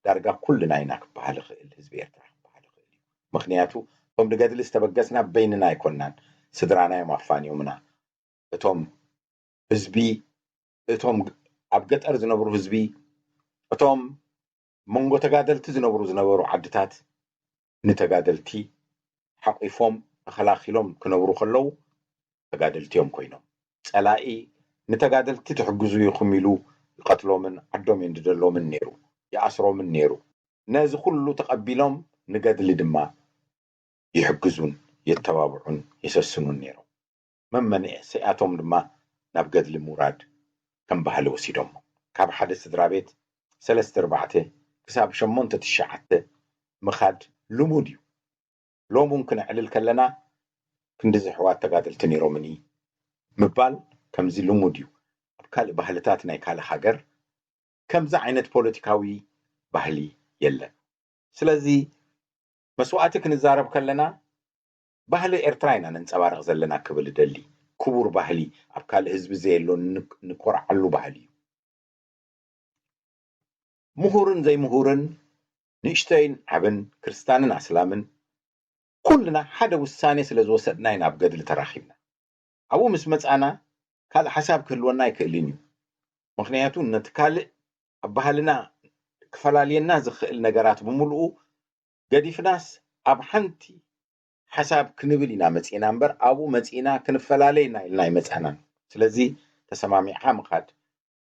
ዳርጋ ኩልና ኢና ክበሃል ይኽእል፣ ህዝቢ ኤርትራ ክበሃል ይኽእል እዩ። ምኽንያቱ እቶም ንገድሊ ዝተበገስና በይንና ኣይኮንናን፣ ስድራና እዮም ኣፋንዮምና። እቶም ህዝቢ፣ እቶም ኣብ ገጠር ዝነብሩ ህዝቢ፣ እቶም መንጎ ተጋደልቲ ዝነብሩ ዝነበሩ ዓድታት ንተጋደልቲ ሓቒፎም ተኸላኺሎም ክነብሩ ከለዉ፣ ተጋደልቲ እዮም ኮይኖም። ጸላኢ ንተጋደልቲ ትሕግዙ ኢኹም ኢሉ ይቐትሎምን ዓዶም የንድደሎምን ነይሩ፣ ይኣስሮምን ነይሩ። ነዚ ኩሉ ተቐቢሎም ንገድሊ ድማ ይሕግዙን የተባብዑን የሰስኑን ነይሮም። መመንእሰያቶም ድማ ናብ ገድሊ ምውራድ ከም ባህሊ ወሲዶሞ። ካብ ሓደ ስድራ ቤት ሰለስተ ኣርባዕተ ክሳብ ሸሞንተ ትሽዓተ ምኻድ ልሙድ እዩ። ሎም እውን ክነዕልል ከለና ክንድዚ ኣሕዋት ተጋደልቲ ነይሮምኒ ምባል ከምዚ ልሙድ እዩ። ኣብ ካልእ ባህልታት ናይ ካልእ ሃገር ከምዚ ዓይነት ፖለቲካዊ ባህሊ የለን። ስለዚ መስዋእቲ ክንዛረብ ከለና ባህሊ ኤርትራ ኢና ነንጸባርቕ ዘለና ክብል እደሊ። ክቡር ባህሊ፣ ኣብ ካልእ ህዝቢ ዘየሎ ን-፣ ንኮርዓሉ ባህሊ እዩ። ምሁርን ዘይምሁርን፣ ንእሽተይን ዓብን፣ ክርስታንን ኣስላምን፣ ኩልና ሓደ ውሳኔ ስለ ዝወሰድና ኢና ኣብ ገድሊ ተራኺብና። ኣብኡ ምስ መጻና ካልእ ሓሳብ ክህልወና ኣይክእልን እዩ። ምኽንያቱ ነቲ ካልእ ኣብ ባህልና ክፈላልየና ዝኽእል ነገራት ብምሉኡ ገዲፍናስ ኣብ ሓንቲ ሓሳብ ክንብል ኢና መጺእና እምበር ኣብኡ መጺእና ክንፈላለ ኢና ኢልና ኣይመጻእናን። ስለዚ ተሰማሚዕካ ምኻድ፣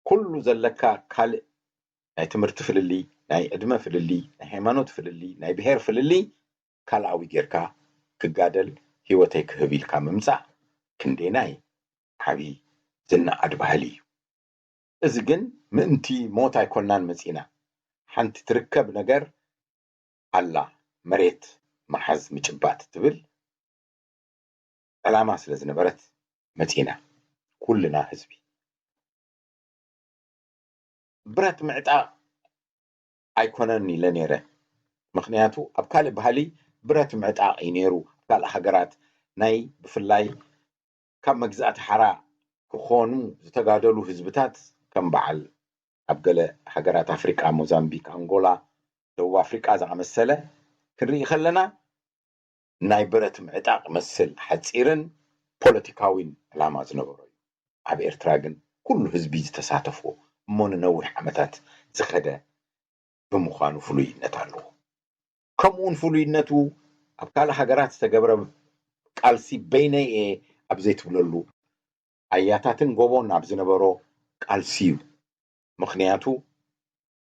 ኩሉ ዘለካ ካልእ ናይ ትምህርቲ ፍልልይ፣ ናይ ዕድመ ፍልልይ፣ ናይ ሃይማኖት ፍልልይ፣ ናይ ብሄር ፍልልይ ካልኣዊ ጌርካ ክጋደል ህይወተይ ክህብ ኢልካ ምምጻእ ክንደየናይ ዓቢ ዝነኣድ ባህሊ እዩ። እዚ ግን ምእንቲ ሞት ኣይኮናን መጺእና። ሓንቲ ትርከብ ነገር ኣላ፣ መሬት ምሓዝ ምጭባጥ ትብል ዕላማ ስለ ዝነበረት መጺና። ኩልና ህዝቢ ብረት ምዕጣቕ ኣይኮነን ኢለ ነይረ። ምኽንያቱ ኣብ ካልእ ባህሊ ብረት ምዕጣቕ እዩ ነይሩ። ኣብ ካልእ ሃገራት ናይ ብፍላይ ካብ መግዛእቲ ሓራ ክኾኑ ዝተጋደሉ ህዝብታት ከም በዓል ኣብ ገለ ሃገራት ኣፍሪቃ፣ ሞዛምቢክ፣ ኣንጎላ፣ ደቡብ ኣፍሪቃ ዝኣመሰለ ክንርኢ ከለና ናይ ብረት ምዕጣቕ መስል ሓጺርን ፖለቲካዊን ዕላማ ዝነበሮ እዩ። ኣብ ኤርትራ ግን ኩሉ ህዝቢ ዝተሳተፎ እሞ ንነዊሕ ዓመታት ዝኸደ ብምዃኑ ፍሉይነት ኣለዎ። ከምኡውን ፍሉይነቱ ኣብ ካልእ ሃገራት ዝተገብረ ቃልሲ በይነይ እየ ኣብ ዘይትብለሉ ኣያታትን ጎቦን ኣብ ዝነበሮ ቃልሲ እዩ። ምኽንያቱ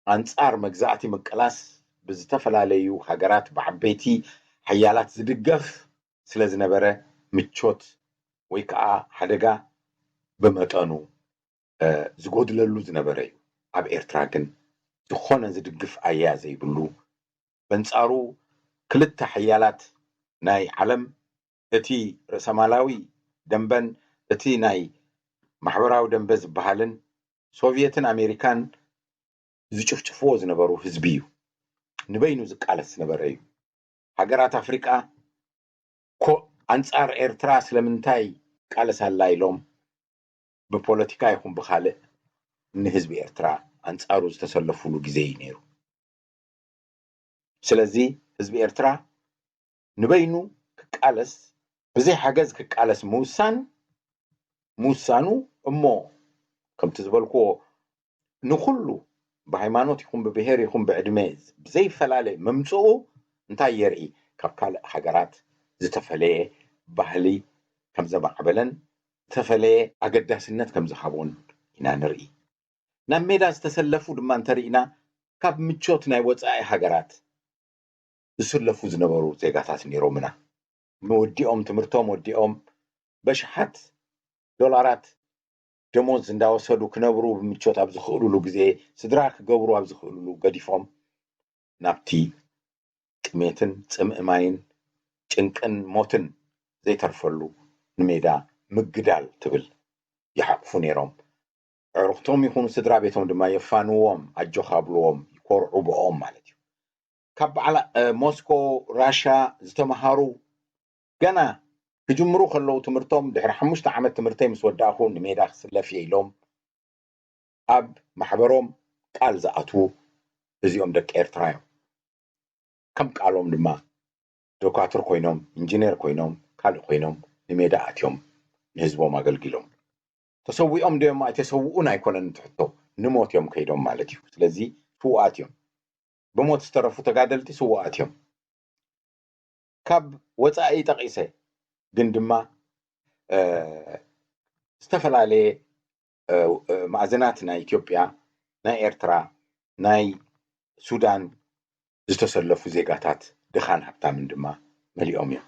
ኣንጻር መግዛእቲ ምቅላስ ብዝተፈላለዩ ሃገራት ብዓበይቲ ሓያላት ዝድገፍ ስለ ዝነበረ ምቾት ወይ ከዓ ሓደጋ ብመጠኑ ዝጎድለሉ ዝነበረ እዩ። ኣብ ኤርትራ ግን ዝኾነ ዝድግፍ ኣያ ዘይብሉ፣ በንጻሩ ክልተ ሓያላት ናይ ዓለም፣ እቲ ርእሰማላዊ ደንበን እቲ ናይ ማሕበራዊ ደንበ ዝበሃልን ሶቭየትን ኣሜሪካን ዝጭፍጭፍዎ ዝነበሩ ህዝቢ እዩ። ንበይኑ ዝቃለስ ዝነበረ እዩ። ሃገራት ኣፍሪቃ ኮ ኣንጻር ኤርትራ ስለምንታይ ቃለስ ኣላ ኢሎም ብፖለቲካ ይኹን ብኻልእ ንህዝቢ ኤርትራ ኣንጻሩ ዝተሰለፉሉ ግዜ እዩ ነይሩ። ስለዚ ህዝቢ ኤርትራ ንበይኑ ክቃለስ፣ ብዘይ ሓገዝ ክቃለስ ምውሳን ምውሳኑ እሞ ከምቲ ዝበልክዎ ንኹሉ ብሃይማኖት ይኹን ብብሄር ይኹን ብዕድመ ብዘይፈላለ ምምፅኡ እንታይ የርኢ? ካብ ካልእ ሃገራት ዝተፈለየ ባህሊ ከም ዘማዕበለን ዝተፈለየ ኣገዳስነት ከም ዝሃቦን ኢና ንርኢ። ናብ ሜዳ ዝተሰለፉ ድማ እንተርኢና ካብ ምቾት ናይ ወፃኢ ሃገራት ዝስለፉ ዝነበሩ ዜጋታት ነይሮምና። ንወዲኦም ትምህርቶም ወዲኦም በሽሓት ዶላራት ደሞዝ እንዳወሰዱ ክነብሩ ብምቾት ኣብ ዝኽእሉሉ ግዜ፣ ስድራ ክገብሩ ኣብ ዝኽእሉሉ ገዲፎም ናብቲ ጥሜትን ጽምእ ማይን ጭንቅን ሞትን ዘይተርፈሉ ንሜዳ ምግዳል ትብል ይሓቕፉ ነይሮም። ኣዕሩኽቶም ይኹኑ ስድራ ቤቶም ድማ የፋንዎም፣ ኣጆኻ ኣብልዎም፣ ይኮርዑ ብኦም ማለት እዩ። ካብ በዓል ሞስኮ ራሻ ዝተምሃሩ ገና ክጅምሩ ከለዉ ትምህርቶም ድሕሪ ሓሙሽተ ዓመት ትምህርተይ ምስ ወዳእኹ ንሜዳ ክስለፍ እየ ኢሎም ኣብ ማሕበሮም ቃል ዝኣትዉ እዚኦም ደቂ ኤርትራ እዮም። ከም ቃሎም ድማ ዶካትር ኮይኖም፣ ኢንጂነር ኮይኖም፣ ካልእ ኮይኖም ንሜዳ ኣትዮም ንህዝቦም ኣገልጊሎም። ተሰዊኦም ድዮም ኣይተሰውኡን ኣይኮነን እቲ ሕቶ፣ ንሞት እዮም ከይዶም ማለት እዩ። ስለዚ ስውኣት እዮም። ብሞት ዝተረፉ ተጋደልቲ ስውኣት እዮም። ካብ ወፃኢ ጠቒሰ ግን ድማ ዝተፈላለየ ማእዝናት ናይ ኢትዮጵያ፣ ናይ ኤርትራ፣ ናይ ሱዳን ዝተሰለፉ ዜጋታት ድኻን ሃብታምን ድማ መሊኦም እዮም።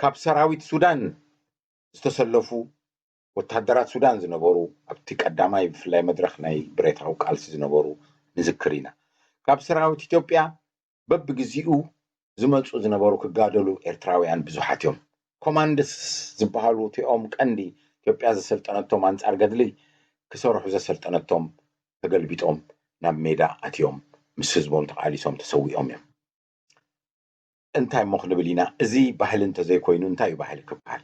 ካብ ሰራዊት ሱዳን ዝተሰለፉ ወታደራት ሱዳን ዝነበሩ ኣብቲ ቀዳማይ ብፍላይ መድረኽ ናይ ብረታዊ ቃልሲ ዝነበሩ ንዝክር ኢና። ካብ ሰራዊት ኢትዮጵያ በብግዚኡ ዝመፁ ዝነበሩ ክጋደሉ ኤርትራውያን ብዙሓት እዮም። ኮማንድስ ዝበሃሉ እቲኦም ቀንዲ ኢትዮጵያ ዘሰልጠነቶም ኣንጻር ገድሊ ክሰርሑ ዘሰልጠነቶም ተገልቢጦም ናብ ሜዳ ኣትዮም ምስ ህዝቦም ተቓሊሶም ተሰዊኦም እዮም። እንታይ እሞ ክንብል ኢና? እዚ ባህሊ እንተዘይኮይኑ እንታይ እዩ ባህሊ ክበሃል?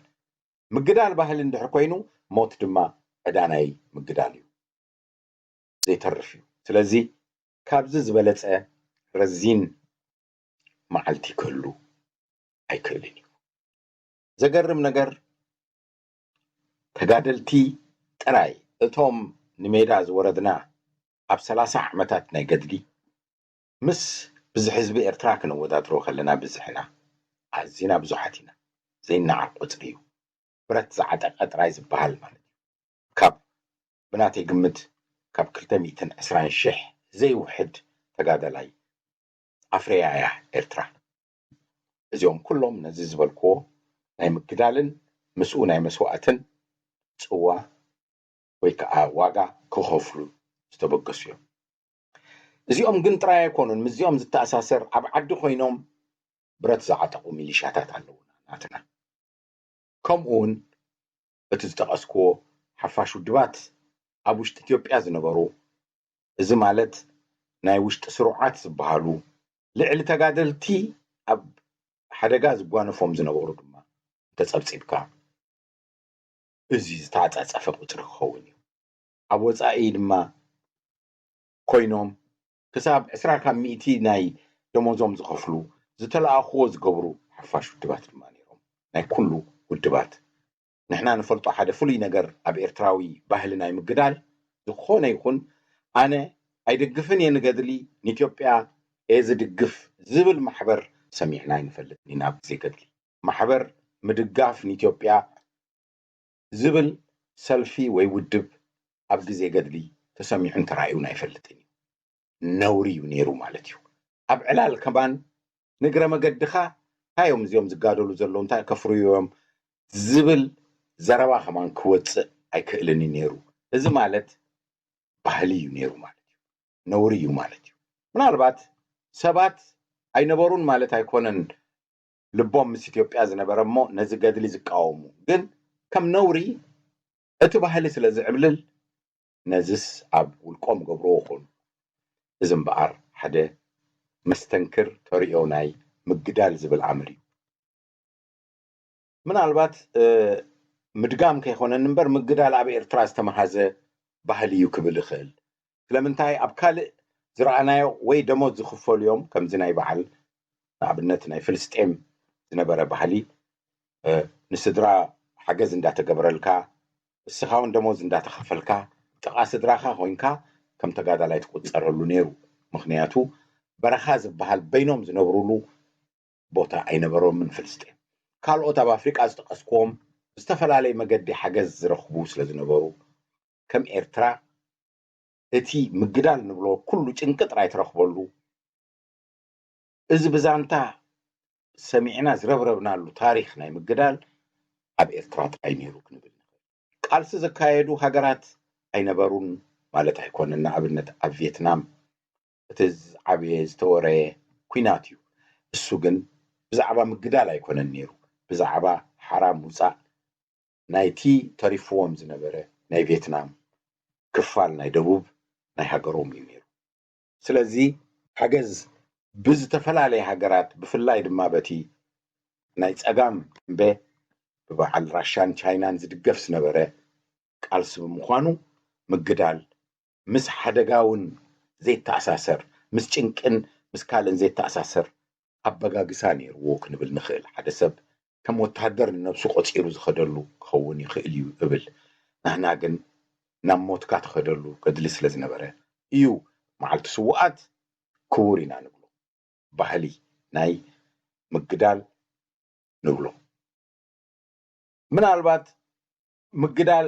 ምግዳል ባህሊ እንድሕር ኮይኑ ሞት ድማ ዕዳ ናይ ምግዳል እዩ፣ ዘይተርፍ እዩ። ስለዚ ካብዚ ዝበለፀ ረዚን መዓልቲ ክህሉ ኣይክእልን እዩ። ዘገርም ነገር ተጋደልቲ ጥራይ እቶም ንሜዳ ዝወረድና ኣብ ሰላሳ ዓመታት ናይ ገድሊ ምስ ብዝሒ ህዝቢ ኤርትራ ክነወዳድሮ ከለና ብዝሕና ኣዝና ብዙሓት ኢና። ዘይነዓቕ ቁፅሪ እዩ። ብረት ዝዓጠቐ ጥራይ ዝበሃል ማለት እዩ። ካብ ብናተይ ግምት ካብ ክልተ ሚእትን ዕስራን ሽሕ ዘይውሕድ ተጋደላይ ኣፍረያ እያ ኤርትራ። እዚኦም ኩሎም ነዚ ዝበልክዎ ናይ ምግዳልን ምስኡ ናይ መስዋእትን ፅዋ ወይ ከዓ ዋጋ ክኸፍሉ ዝተበገሱ እዮም። እዚኦም ግን ጥራይ ኣይኮኑን። ምስዚኦም ዝተኣሳሰር ኣብ ዓዲ ኮይኖም ብረት ዝዓጠቑ ሚሊሻታት ኣለዉና ናትና። ከምኡ እውን እቲ ዝጠቐስክዎ ሓፋሽ ውድባት ኣብ ውሽጢ ኢትዮጵያ ዝነበሩ፣ እዚ ማለት ናይ ውሽጢ ስሩዓት ዝበሃሉ ልዕሊ ተጋደልቲ ኣብ ሓደጋ ዝጓነፎም ዝነበሩ ድማ እንተጸብጺብካ፣ እዚ ዝተዓጻጸፈ ቁጽሪ ክኸውን እዩ። ኣብ ወጻኢ ድማ ኮይኖም ክሳብ ዕስራ ካብ ሚእቲ ናይ ደሞዞም ዝኸፍሉ፣ ዝተለኣኽዎ ዝገብሩ ሓፋሽ ውድባት ድማ ነይሮም። ናይ ኩሉ ውድባት ንሕና ንፈልጦ ሓደ ፍሉይ ነገር ኣብ ኤርትራዊ ባህሊ ናይ ምግዳል፣ ዝኾነ ይኹን ኣነ ኣይድግፍን እየ ንገድሊ፣ ንኢትዮጵያ እየ ዝድግፍ ዝብል ማሕበር ሰሚዕና ኣይንፈልጥን ኢና ኣብ ግዜ ገድሊ። ማሕበር ምድጋፍ ንኢትዮጵያ ዝብል ሰልፊ ወይ ውድብ ኣብ ግዜ ገድሊ ተሰሚዑን ተራእዩን ኣይፈልጥን እዩ። ነውሪ እዩ ነይሩ ማለት እዩ። ኣብ ዕላል ከማን ንግረ መገድኻ እንታይ እዮም እዚኦም ዝጋደሉ ዘለዉ፣ እንታይ ከፍርዩ እዮም ዝብል ዘረባ ከማን ክወፅእ ኣይክእልን እዩ ነይሩ። እዚ ማለት ባህሊ እዩ ነይሩ ማለት እዩ። ነውሪ እዩ ማለት እዩ። ምናልባት ሰባት ኣይነበሩን ማለት ኣይኮነን ልቦም ምስ ኢትዮጵያ ዝነበረ እሞ ነዚ ገድሊ ዝቃወሙ፣ ግን ከም ነውሪ እቲ ባህሊ ስለ ዝዕብልል ነዝስ ኣብ ውልቆም ገብርዎ ኾኑ። እዚ እምበኣር ሓደ መስተንክር ተርእዮ ናይ ምግዳል ዝብል ኣምር እዩ። ምናልባት ምድጋም ከይኮነኒ እምበር ምግዳል ኣብ ኤርትራ ዝተመሃዘ ባህሊ እዩ ክብል እኽእል። ስለምንታይ ኣብ ካልእ ዝረኣናዮ ወይ ደሞዝ ዝኽፈሉ እዮም፣ ከምዚ ናይ በዓል ንኣብነት ናይ ፍልስጤም ዝነበረ ባህሊ ንስድራ ሓገዝ እንዳተገበረልካ፣ እስኻ እውን ደሞዝ እንዳተኸፈልካ፣ ጥቓ ስድራኻ ኮይንካ ከም ተጋዳላይ ትቁጸረሉ ነይሩ። ምኽንያቱ በረኻ ዝበሃል በይኖም ዝነብሩሉ ቦታ ኣይነበሮምን ፍልስጤም። ካልኦት ኣብ ኣፍሪቃ ዝጠቐስክዎም ብዝተፈላለየ መገዲ ሓገዝ ዝረኽቡ ስለ ዝነበሩ፣ ከም ኤርትራ እቲ ምግዳል ንብሎ ኩሉ ጭንቂ ጥራይ ትረኽበሉ፣ እዚ ብዛንታ ሰሚዕና ዝረብረብናሉ ታሪኽ ናይ ምግዳል ኣብ ኤርትራ ጥራይ ነይሩ ክንብል ንኽእል። ቃልሲ ዘካየዱ ሃገራት ኣይነበሩን ማለት ኣይኮነን። ንኣብነት ኣብ ቪየትናም እቲ ዝዓበየ ዝተወረየ ኲናት እዩ። እሱ ግን ብዛዕባ ምግዳል ኣይኮነን ነይሩ፣ ብዛዕባ ሓራ ምውፃእ ናይቲ ተሪፍዎም ዝነበረ ናይ ቪየትናም ክፋል ናይ ደቡብ ናይ ሃገሮም እዩ ነይሩ። ስለዚ ሓገዝ ብዝተፈላለየ ሃገራት ብፍላይ ድማ በቲ ናይ ጸጋም እምበ ብበዓል ራሻን ቻይናን ዝድገፍ ዝነበረ ቃልሲ ብምዃኑ ምግዳል ምስ ሓደጋውን ዘይተኣሳሰር፣ ምስ ጭንቅን ምስ ካልእን ዘይተኣሳሰር ኣበጋግሳ ነይርዎ ክንብል ንኽእል። ሓደ ሰብ ከም ወተሃደር ንነብሱ ቆጺሩ ዝኸደሉ ክኸውን ይኽእል እዩ እብል። ንሕና ግን ናብ ሞትካ ትኸደሉ ገድሊ ስለ ዝነበረ እዩ መዓልቲ ስውኣት ክቡር ኢና ንብሎ። ባህሊ ናይ ምግዳል ንብሎ። ምናልባት ምግዳል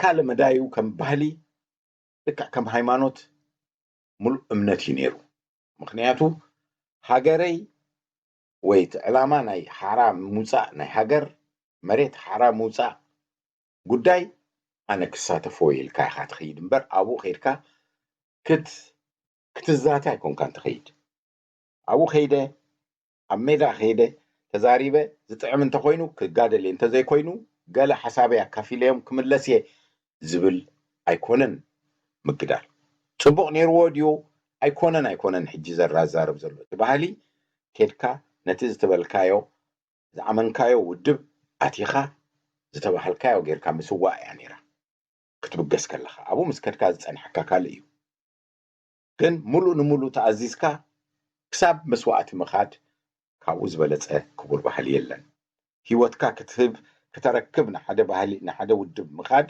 ካልእ መዳዩ ከም ባህሊ ልክዕ ከም ሃይማኖት ሙሉእ እምነት እዩ ነይሩ። ምኽንያቱ ሃገረይ ወይ እቲ ዕላማ ናይ ሓራ ምውፃእ ናይ ሃገር መሬት ሓራ ምውፃእ ጉዳይ ኣነ ክሳተፎ ኢልካ ኢኻ ትኸይድ እምበር ኣብኡ ከይድካ ክት ክትዛተ ኣይኮንካን ትኸይድ። ኣብኡ ከይደ ኣብ ሜዳ ከይደ ተዛሪበ ዝጥዕም እንተኮይኑ ክጋደል እየ እንተዘይኮይኑ ገለ ሓሳበይ ኣካፊለዮም ክምለስ እየ ዝብል ኣይኮነን ምግዳል። ፅቡቕ ነይርዎ ድዩ ኣይኮነን ኣይኮነን ሕጂ ዘራዛርብ ዘሎ እቲ ባህሊ ኬድካ ነቲ ዝተበልካዮ ዝኣመንካዮ ውድብ ኣቲኻ ዝተባሃልካዮ ጌርካ ምስዋእ እያ ነይራ። ክትብገስ ከለኻ ኣብኡ ምስ ከድካ ዝፀንሐካ ካልእ እዩ። ግን ሙሉእ ንሙሉእ ተኣዚዝካ ክሳብ መስዋእቲ ምኻድ ካብኡ ዝበለፀ ክቡር ባህሊ የለን። ህይወትካ ክትህብ ክተረክብ ንሓደ ባህሊ ንሓደ ውድብ ምኻድ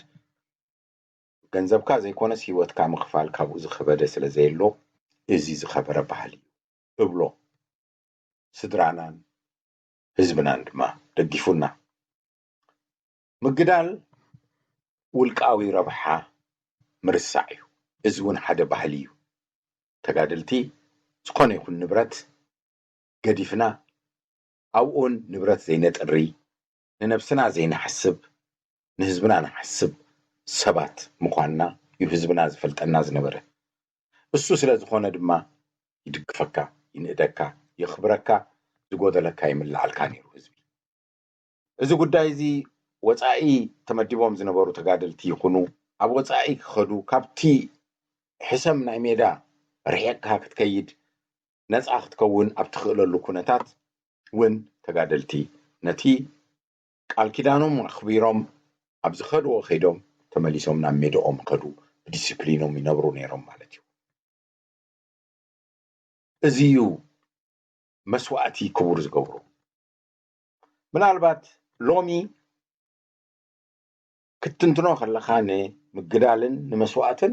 ገንዘብካ ዘይኮነስ ህይወትካ ምኽፋል ካብኡ ዝኸበደ ስለ ዘየሎ እዚ ዝኸበረ ባህሊ እዩ እብሎ። ስድራናን ህዝብናን ድማ ደጊፉና። ምግዳል ውልቃዊ ረብሓ ምርሳዕ እዩ። እዚ እውን ሓደ ባህሊ እዩ። ተጋደልቲ ዝኾነ ይኹን ንብረት ገዲፍና ኣብኡን ንብረት ዘይነጥሪ ንነብስና ዘይንሓስብ ንህዝብና ንሓስብ ሰባት ምዃንና እዩ ህዝብና ዝፈልጠና ዝነበረ። እሱ ስለ ዝኾነ ድማ ይድግፈካ፣ ይንእደካ፣ የኽብረካ፣ ዝጎደለካ ይምልኣልካ ነይሩ ህዝቢ። እዚ ጉዳይ እዚ ወፃኢ ተመዲቦም ዝነበሩ ተጋደልቲ ይኹኑ፣ ኣብ ወፃኢ ክኸዱ፣ ካብቲ ሕሰም ናይ ሜዳ ርሒቕካ ክትከይድ፣ ነፃ ክትከውን ኣብ ትኽእለሉ ኩነታት እውን ተጋደልቲ ነቲ ቃል ኪዳኖም ኣኽቢሮም ኣብ ዝኸድዎ ከይዶም ተመሊሶም ናብ ሜዳኦም ይኸዱ፣ ብዲስፕሊኖም ይነብሩ ነይሮም ማለት እዩ። እዚ እዩ መስዋእቲ ክቡር ዝገብሮ። ምናልባት ሎሚ ክትትንትኖ ከለኻ ንምግዳልን ንመስዋእትን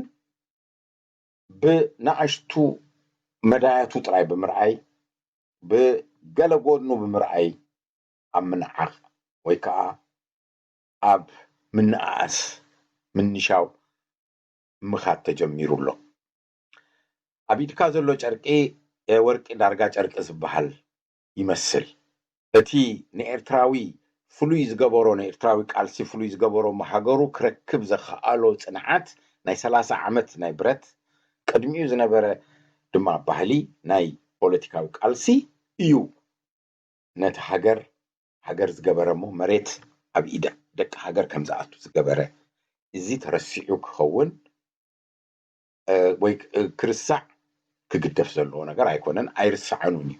ብናእሽቱ መዳያቱ ጥራይ ብምርኣይ፣ ብገለ ጎድኑ ብምርኣይ ኣብ ምንዓቕ ወይ ከዓ ኣብ ምንኣኣስ ምንሻው ምኻድ ተጀሚሩ ኣሎ። ኣብ ኢድካ ዘሎ ጨርቂ ወርቂ ዳርጋ ጨርቂ ዝበሃል ይመስል። እቲ ንኤርትራዊ ፍሉይ ዝገበሮ፣ ንኤርትራዊ ቃልሲ ፍሉይ ዝገበሮ፣ ሃገሩ ክረክብ ዘኸኣሎ ጽንዓት ናይ ሰላሳ ዓመት ናይ ብረት፣ ቅድሚኡ ዝነበረ ድማ ባህሊ ናይ ፖለቲካዊ ቃልሲ እዩ ነቲ ሃገር ሃገር ዝገበረ፣ እሞ መሬት ኣብ ኢድ ደቂ ሃገር ከም ዝኣቱ ዝገበረ። እዚ ተረሲዑ ክኸውን ወይ ክርሳዕ ክግደፍ ዘለዎ ነገር ኣይኮነን፣ ኣይርሳዕን እውን እዩ።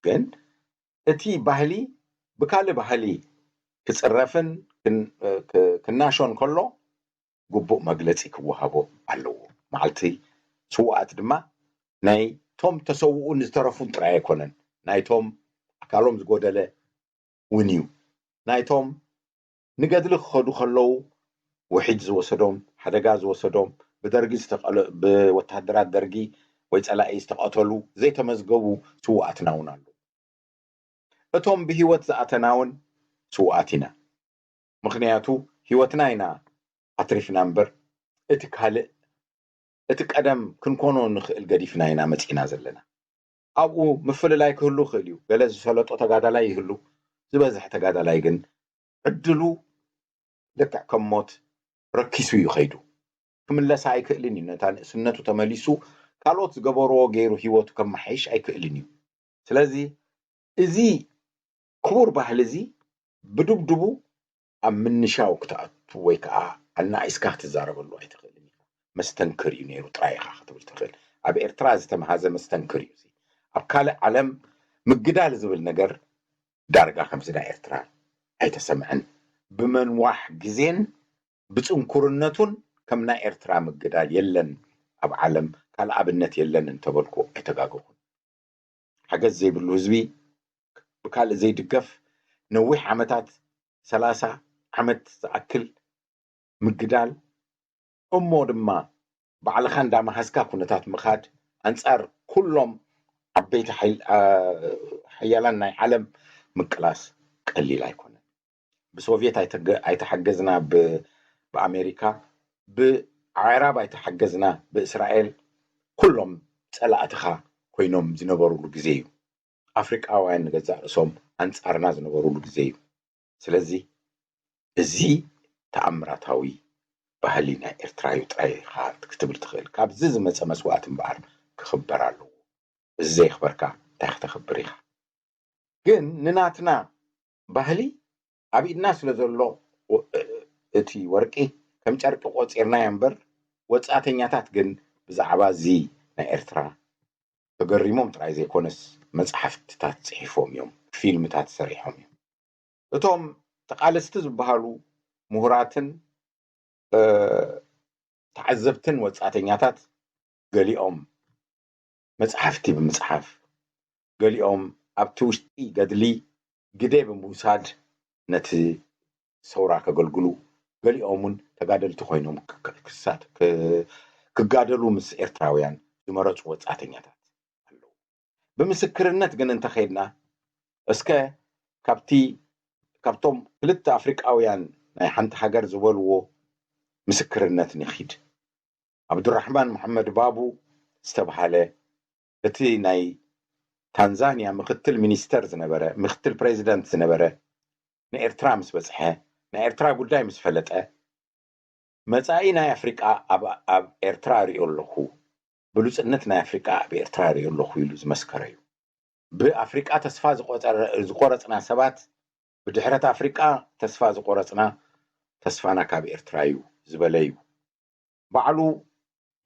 ግን እቲ ባህሊ ብካልእ ባህሊ ክፅረፍን ክናሾን ከሎ ግቡእ መግለፂ ክወሃቦ ኣለዎ። መዓልቲ ስውኣት ድማ ናይቶም ተሰውኡን ዝተረፉን ጥራይ ኣይኮነን፣ ናይቶም ኣካሎም ዝጎደለ እውን እዩ። ናይቶም ንገድሊ ክኸዱ ከለዉ ውሒጅ ዝወሰዶም፣ ሓደጋ ዝወሰዶም፣ ብደርጊ ዝተቐለ-፣ ብወታደራት ደርጊ ወይ ጸላኢ ዝተቐተሉ ዘይተመዝገቡ ስውኣትና እውን ኣለዉ። እቶም ብህይወት ዝኣተና እውን ስውኣት ኢና። ምኽንያቱ ህይወትና ኢና ኣትሪፍና እምበር እቲ ካልእ፣ እቲ ቀደም ክንኮኖ ንኽእል ገዲፍና ኢና መጺእና ዘለና። ኣብኡ ምፍልላይ ክህሉ ይኽእል እዩ። ገለ ዝሰለጦ ተጋዳላይ ይህሉ፣ ዝበዝሕ ተጋዳላይ ግን ዕድሉ ልክዕ ከም ሞት ረኪሱ እዩ ከይዱ። ክምለሳ ኣይክእልን እዩ። ነታ ንእስነቱ ተመሊሱ ካልኦት ዝገበርዎ ገይሩ ህይወቱ ከመሓይሽ ኣይክእልን እዩ። ስለዚ እዚ ክቡር ባህሊ እዚ ብድብድቡ ኣብ ምንሻው ክትኣቱ ወይ ከዓ ኣናኢስካ ክትዛረበሉ ኣይትኽእልን ኢኻ። መስተንክር እዩ ነይሩ ጥራይ ኢኻ ክትብል ትኽእል። ኣብ ኤርትራ ዝተምሃዘ መስተንክር እዩ። ኣብ ካልእ ዓለም ምግዳል ዝብል ነገር ዳርጋ ከምዚ ናይ ኤርትራ ኣይተሰምዐን። ብመንዋሕ ግዜን ብጽንኩርነቱን ከም ናይ ኤርትራ ምግዳል የለን ኣብ ዓለም፣ ካልእ ኣብነት የለን እንተበልኩ ኣይተጋገኹን። ሓገዝ ዘይብሉ ህዝቢ፣ ብካልእ ዘይድገፍ፣ ነዊሕ ዓመታት፣ ሰላሳ ዓመት ዝኣክል ምግዳል፣ እሞ ድማ ባዕልኻ እንዳመሃዝካ ኩነታት ምኻድ ኣንጻር ኩሎም ዓበይቲ ሓይል-፣ ኣ-፣ ሓያላን ናይ ዓለም ምቅላስ ቀሊል ኣይኮነን። ብሶቭየት ኣይተገ-፣ ኣይተሓገዝና ብ-፣ ብኣሜሪካ፣ ብኣዕራብ ኣይተሓገዝና ብእስራኤል፣ ኩሎም ጸላእትኻ ኮይኖም ዝነበሩሉ ግዜ እዩ። ኣፍሪቃውያን ንገዛእ ርእሶም ኣንጻርና ዝነበሩሉ ግዜ እዩ። ስለዚ እዚ ተኣምራታዊ ባህሊ ናይ ኤርትራ እዩ ጥራይ ኢኻ ክትብል ትኽእል። ካብዚ ዝመጸ መስዋእቲ እምበኣር ክኽበር ኣለዎ። እዚ ዘየኽበርካ እንታይ ክተኽብር ኢኻ? ግን ንናትና ባህሊ ኣብ ኢድና ስለ ዘሎ ወ-፣ እቲ ወርቂ ከም ጨርቂ ቆጺርናዮ እምበር፣ ወጻእተኛታት ግን ብዛዕባ እዚ ናይ ኤርትራ ተገሪሞም ጥራይ ዘይኮነስ፣ መጽሓፍትታት ጽሒፎም እዮም፣ ፊልምታት ሰሪሖም እዮም። እቶም ተቓለስቲ ዝበሃሉ ምሁራትን፣ እ፣ ተዓዘብትን ወጻእተኛታት፣ ገሊኦም መጽሓፍቲ ብምጽሓፍ፣ ገሊኦም ኣብቲ ውሽጢ ገድሊ ግደ ብምውሳድ ነቲ ሰውራ ከገልግሉ፣ ገሊኦም እውን ተጋደልቲ ኮይኖም ክ-፣ ክ-፣ ክሳት-፣ ክ-፣ ክጋደሉ ምስ ኤርትራውያን ዝመረጹ ወጻእተኛታት ኣለዉ። ብምስክርነት ግን እንተኸይድና፣ እስከ ካብቲ፣ ካብቶም ክልተ ኣፍሪቃውያን ናይ ሓንቲ ሃገር ዝበልዎ ምስክርነት ንኺድ። ኣብዱራሕማን መሓመድ ባቡ ዝተብሃለ፣ እቲ ናይ ታንዛንያ ምኽትል ሚኒስተር ዝነበረ፣ ምኽትል ፕሬዚደንት ዝነበረ፣ ንኤርትራ ምስ በጽሐ፣ ናይ ኤርትራ ጉዳይ ምስ ፈለጠ፣ መጻኢ ናይ ኣፍሪቃ ኣብ፣ ኣብ ኤርትራ ርእዮ ኣለኹ፣ ብሉጽነት ናይ ኣፍሪቃ ኣብ ኤርትራ ርእዮ ኣለኹ ኢሉ ዝመስከረ እዩ። ብኣፍሪቃ ተስፋ ዝቆጸረ-፣ ዝቆረጽና ሰባት፣ ብድሕረት ኣፍሪቃ ተስፋ ዝቆረጽና፣ ተስፋና ካብ ኤርትራ እዩ ዝበለ እዩ። ባዕሉ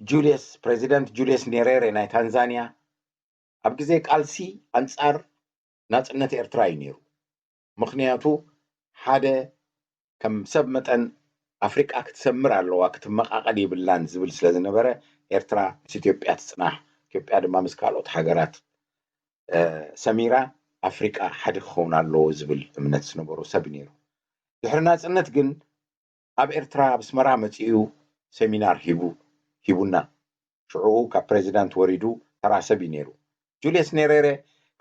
ጁልየስ ፕሬዚደንት ጁልየስ ኔሬሬ ናይ ታንዛንያ ኣብ ግዜ ቃልሲ ኣንጻር ናጽነት ኤርትራ እዩ ነይሩ። ምኽንያቱ ሓደ ከም ሰብ መጠን ኣፍሪቃ ክትሰምር ኣለዋ ክትመቓቐል የብላን ዝብል ስለ ዝነበረ ኤርትራ ምስ ኢትዮጵያ ትጽናሕ፣ ኢትዮጵያ ድማ ምስ ካልኦት ሃገራት ሰሚራ ኣፍሪቃ ሓደ ክኸውን ኣለዎ ዝብል እምነት ዝነበሮ ሰብ ነይሩ። ድሕሪ ናጽነት ግን ኣብ ኤርትራ ኣብ ኣስመራ መጺኡ ሰሚናር ሂቡ ሂቡና። ሽዑኡ ካብ ፕሬዚዳንት ወሪዱ ተራ ሰብ እዩ ነይሩ። ጁልየስ ኔሬሬ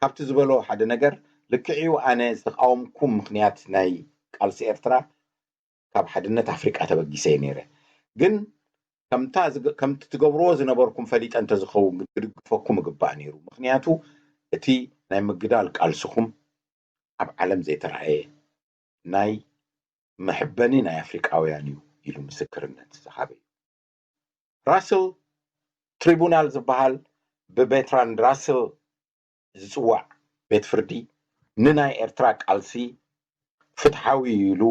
ካብቲ ዝበሎ ሓደ ነገር ልክዕዩ ኣነ ዝተቃወምኩም ምክንያት ናይ ቃልሲ ኤርትራ ካብ ሓድነት ኣፍሪቃ ተበጊሰ እየ ነይረ። ግን ከምታ ከምቲ ትገብርዎ ዝነበርኩም ፈሊጠ እንተዝኸውን ክድግፈኩም እግባእ ነይሩ። ምክንያቱ እቲ ናይ ምግዳል ቃልስኹም ኣብ ዓለም ዘይተረኣየ ናይ መሕበኒ ናይ ኣፍሪቃውያን እዩ ኢሉ ምስክርነት ዝሃበ እዩ። ራስል ትሪቡናል ዝበሃል ብቤትራንድ ራስል ዝጽዋዕ ቤት ፍርዲ ንናይ ኤርትራ ቃልሲ ፍትሓዊ ኢሉ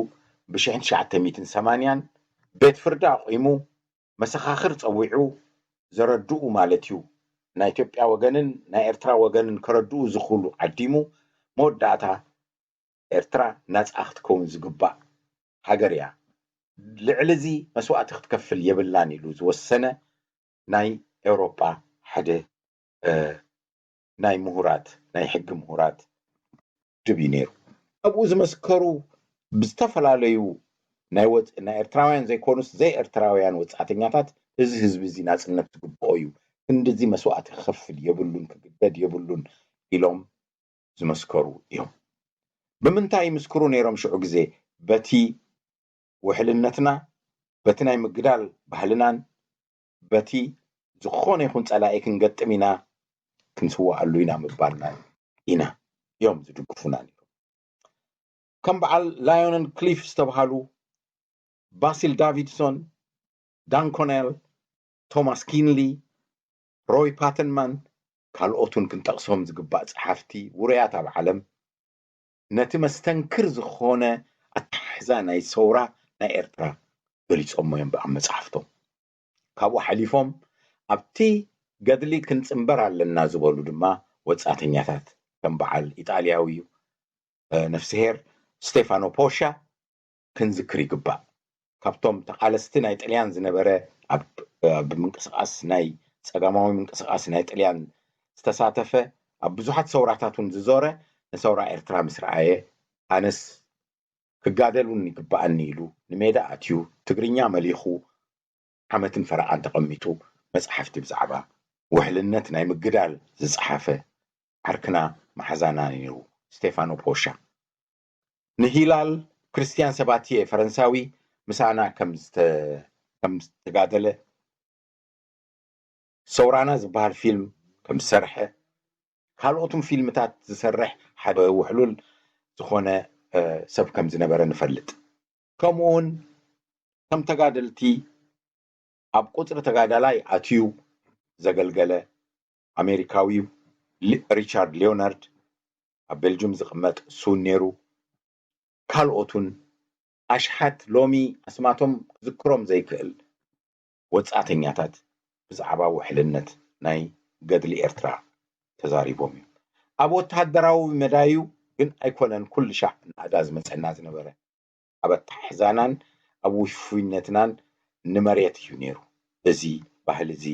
ብ1980 ቤት ፍርዲ ኣቑሙ መሰኻኽር ጸዊዑ ዘረድኡ ማለት እዩ። ናይ ኢትዮጵያ ወገንን ናይ ኤርትራ ወገንን ከረድኡ ዝኽእሉ ዓዲሙ መወዳእታ ኤርትራ ናጻ ክትከውን ዝግባእ ሃገር እያ። ልዕሊ እዚ መስዋእቲ ክትከፍል የብላን ኢሉ ዝወሰነ ናይ ኤውሮጳ ሓደ ናይ ምሁራት ናይ ሕጊ ምሁራት ውድብ እዩ ነይሩ። ኣብኡ ዝመስከሩ ብዝተፈላለዩ ናይ ኤርትራውያን ዘይኮኑስ ዘይኤርትራውያን ወፃእተኛታት እዚ ህዝቢ እዚ ናፅነት ዝግብኦ እዩ፣ ክንድዚ መስዋእቲ ክኸፍል የብሉን ክግደድ የብሉን ኢሎም ዝመስከሩ እዮም። ብምንታይ ይምስክሩ ነይሮም ሽዑ ግዜ? በቲ ውሕልነትና በቲ ናይ ምግዳል ባህልናን በቲ ዝኾነ ይኹን ፀላኢ ክንገጥም ኢና ክንስዋኣሉ ኢና ምባልና ኢና እዮም ዝድግፉና ነይሮም። ከም በዓል ላዮነል ክሊፍ ዝተብሃሉ፣ ባሲል ዳቪድሶን፣ ዳን ኮነል፣ ቶማስ ኪንሊ፣ ሮይ ፓተንማን ካልኦት እውን ክንጠቕሶም ዝግባእ ጸሓፍቲ ውሩያት ኣብ ዓለም ነቲ መስተንክር ዝኾነ ኣተሓሕዛ ናይ ሰውራ ናይ ኤርትራ ገሊጾሞ እዮም ኣብ መጽሓፍቶም። ካብኡ ሓሊፎም ኣብቲ ገድሊ ክንጽንበር ኣለና ዝበሉ ድማ ወጻእተኛታት ከም በዓል ኢጣልያዊ ነፍስሄር ስቴፋኖ ፖሻ ክንዝክር ይግባእ። ካብቶም ተቓለስቲ ናይ ጥልያን ዝነበረ ኣብ ምንቅስቃስ ናይ ጸጋማዊ ምንቅስቃስ ናይ ጥልያን ዝተሳተፈ ኣብ ብዙሓት ሰውራታት እውን ዝዞረ ንሰውራ ኤርትራ ምስ ረኣየ ኣነስ ክጋደል እውን ይግባኣኒ ኢሉ ንሜዳ ኣትዩ ትግርኛ መሊኹ ዓመትን ፈረቓን ተቐሚጡ መጽሓፍቲ ብዛዕባ ውሕልነት ናይ ምግዳል ዝጸሓፈ ዓርክና መሓዛና ነይሩ ስቴፋኖ ፖሻ። ንሂላል ክርስቲያን ሰባትየ ፈረንሳዊ ምሳና ከም ዝተጋደለ ሰውራና ዝበሃል ፊልም ከም ዝሰርሐ ካልኦትን ፊልምታት ዝሰርሕ ሓደ ውሕሉል ዝኾነ ሰብ ከም ዝነበረ ንፈልጥ። ከምኡ እውን ከም ተጋደልቲ ኣብ ቁፅሪ ተጋዳላይ ኣትዩ ዘገልገለ ኣሜሪካዊ ሪቻርድ ሊዮናርድ ኣብ ቤልጅም ዝቕመጥ ሱን ነይሩ። ካልኦቱን ኣሽሓት ሎሚ ኣስማቶም ክዝክሮም ዘይክእል ወፃእተኛታት ብዛዕባ ውሕልነት ናይ ገድሊ ኤርትራ ተዛሪቦም እዮም። ኣብ ወተሃደራዊ መዳዩ ግን ኣይኮነን ኩሉ ሻዕ ናእዳ ዝመፀና ዝነበረ። ኣብ ኣተሓሕዛናን ኣብ ውፉይነትናን ንመሬት እዩ ነይሩ። እዚ ባህሊ እዚ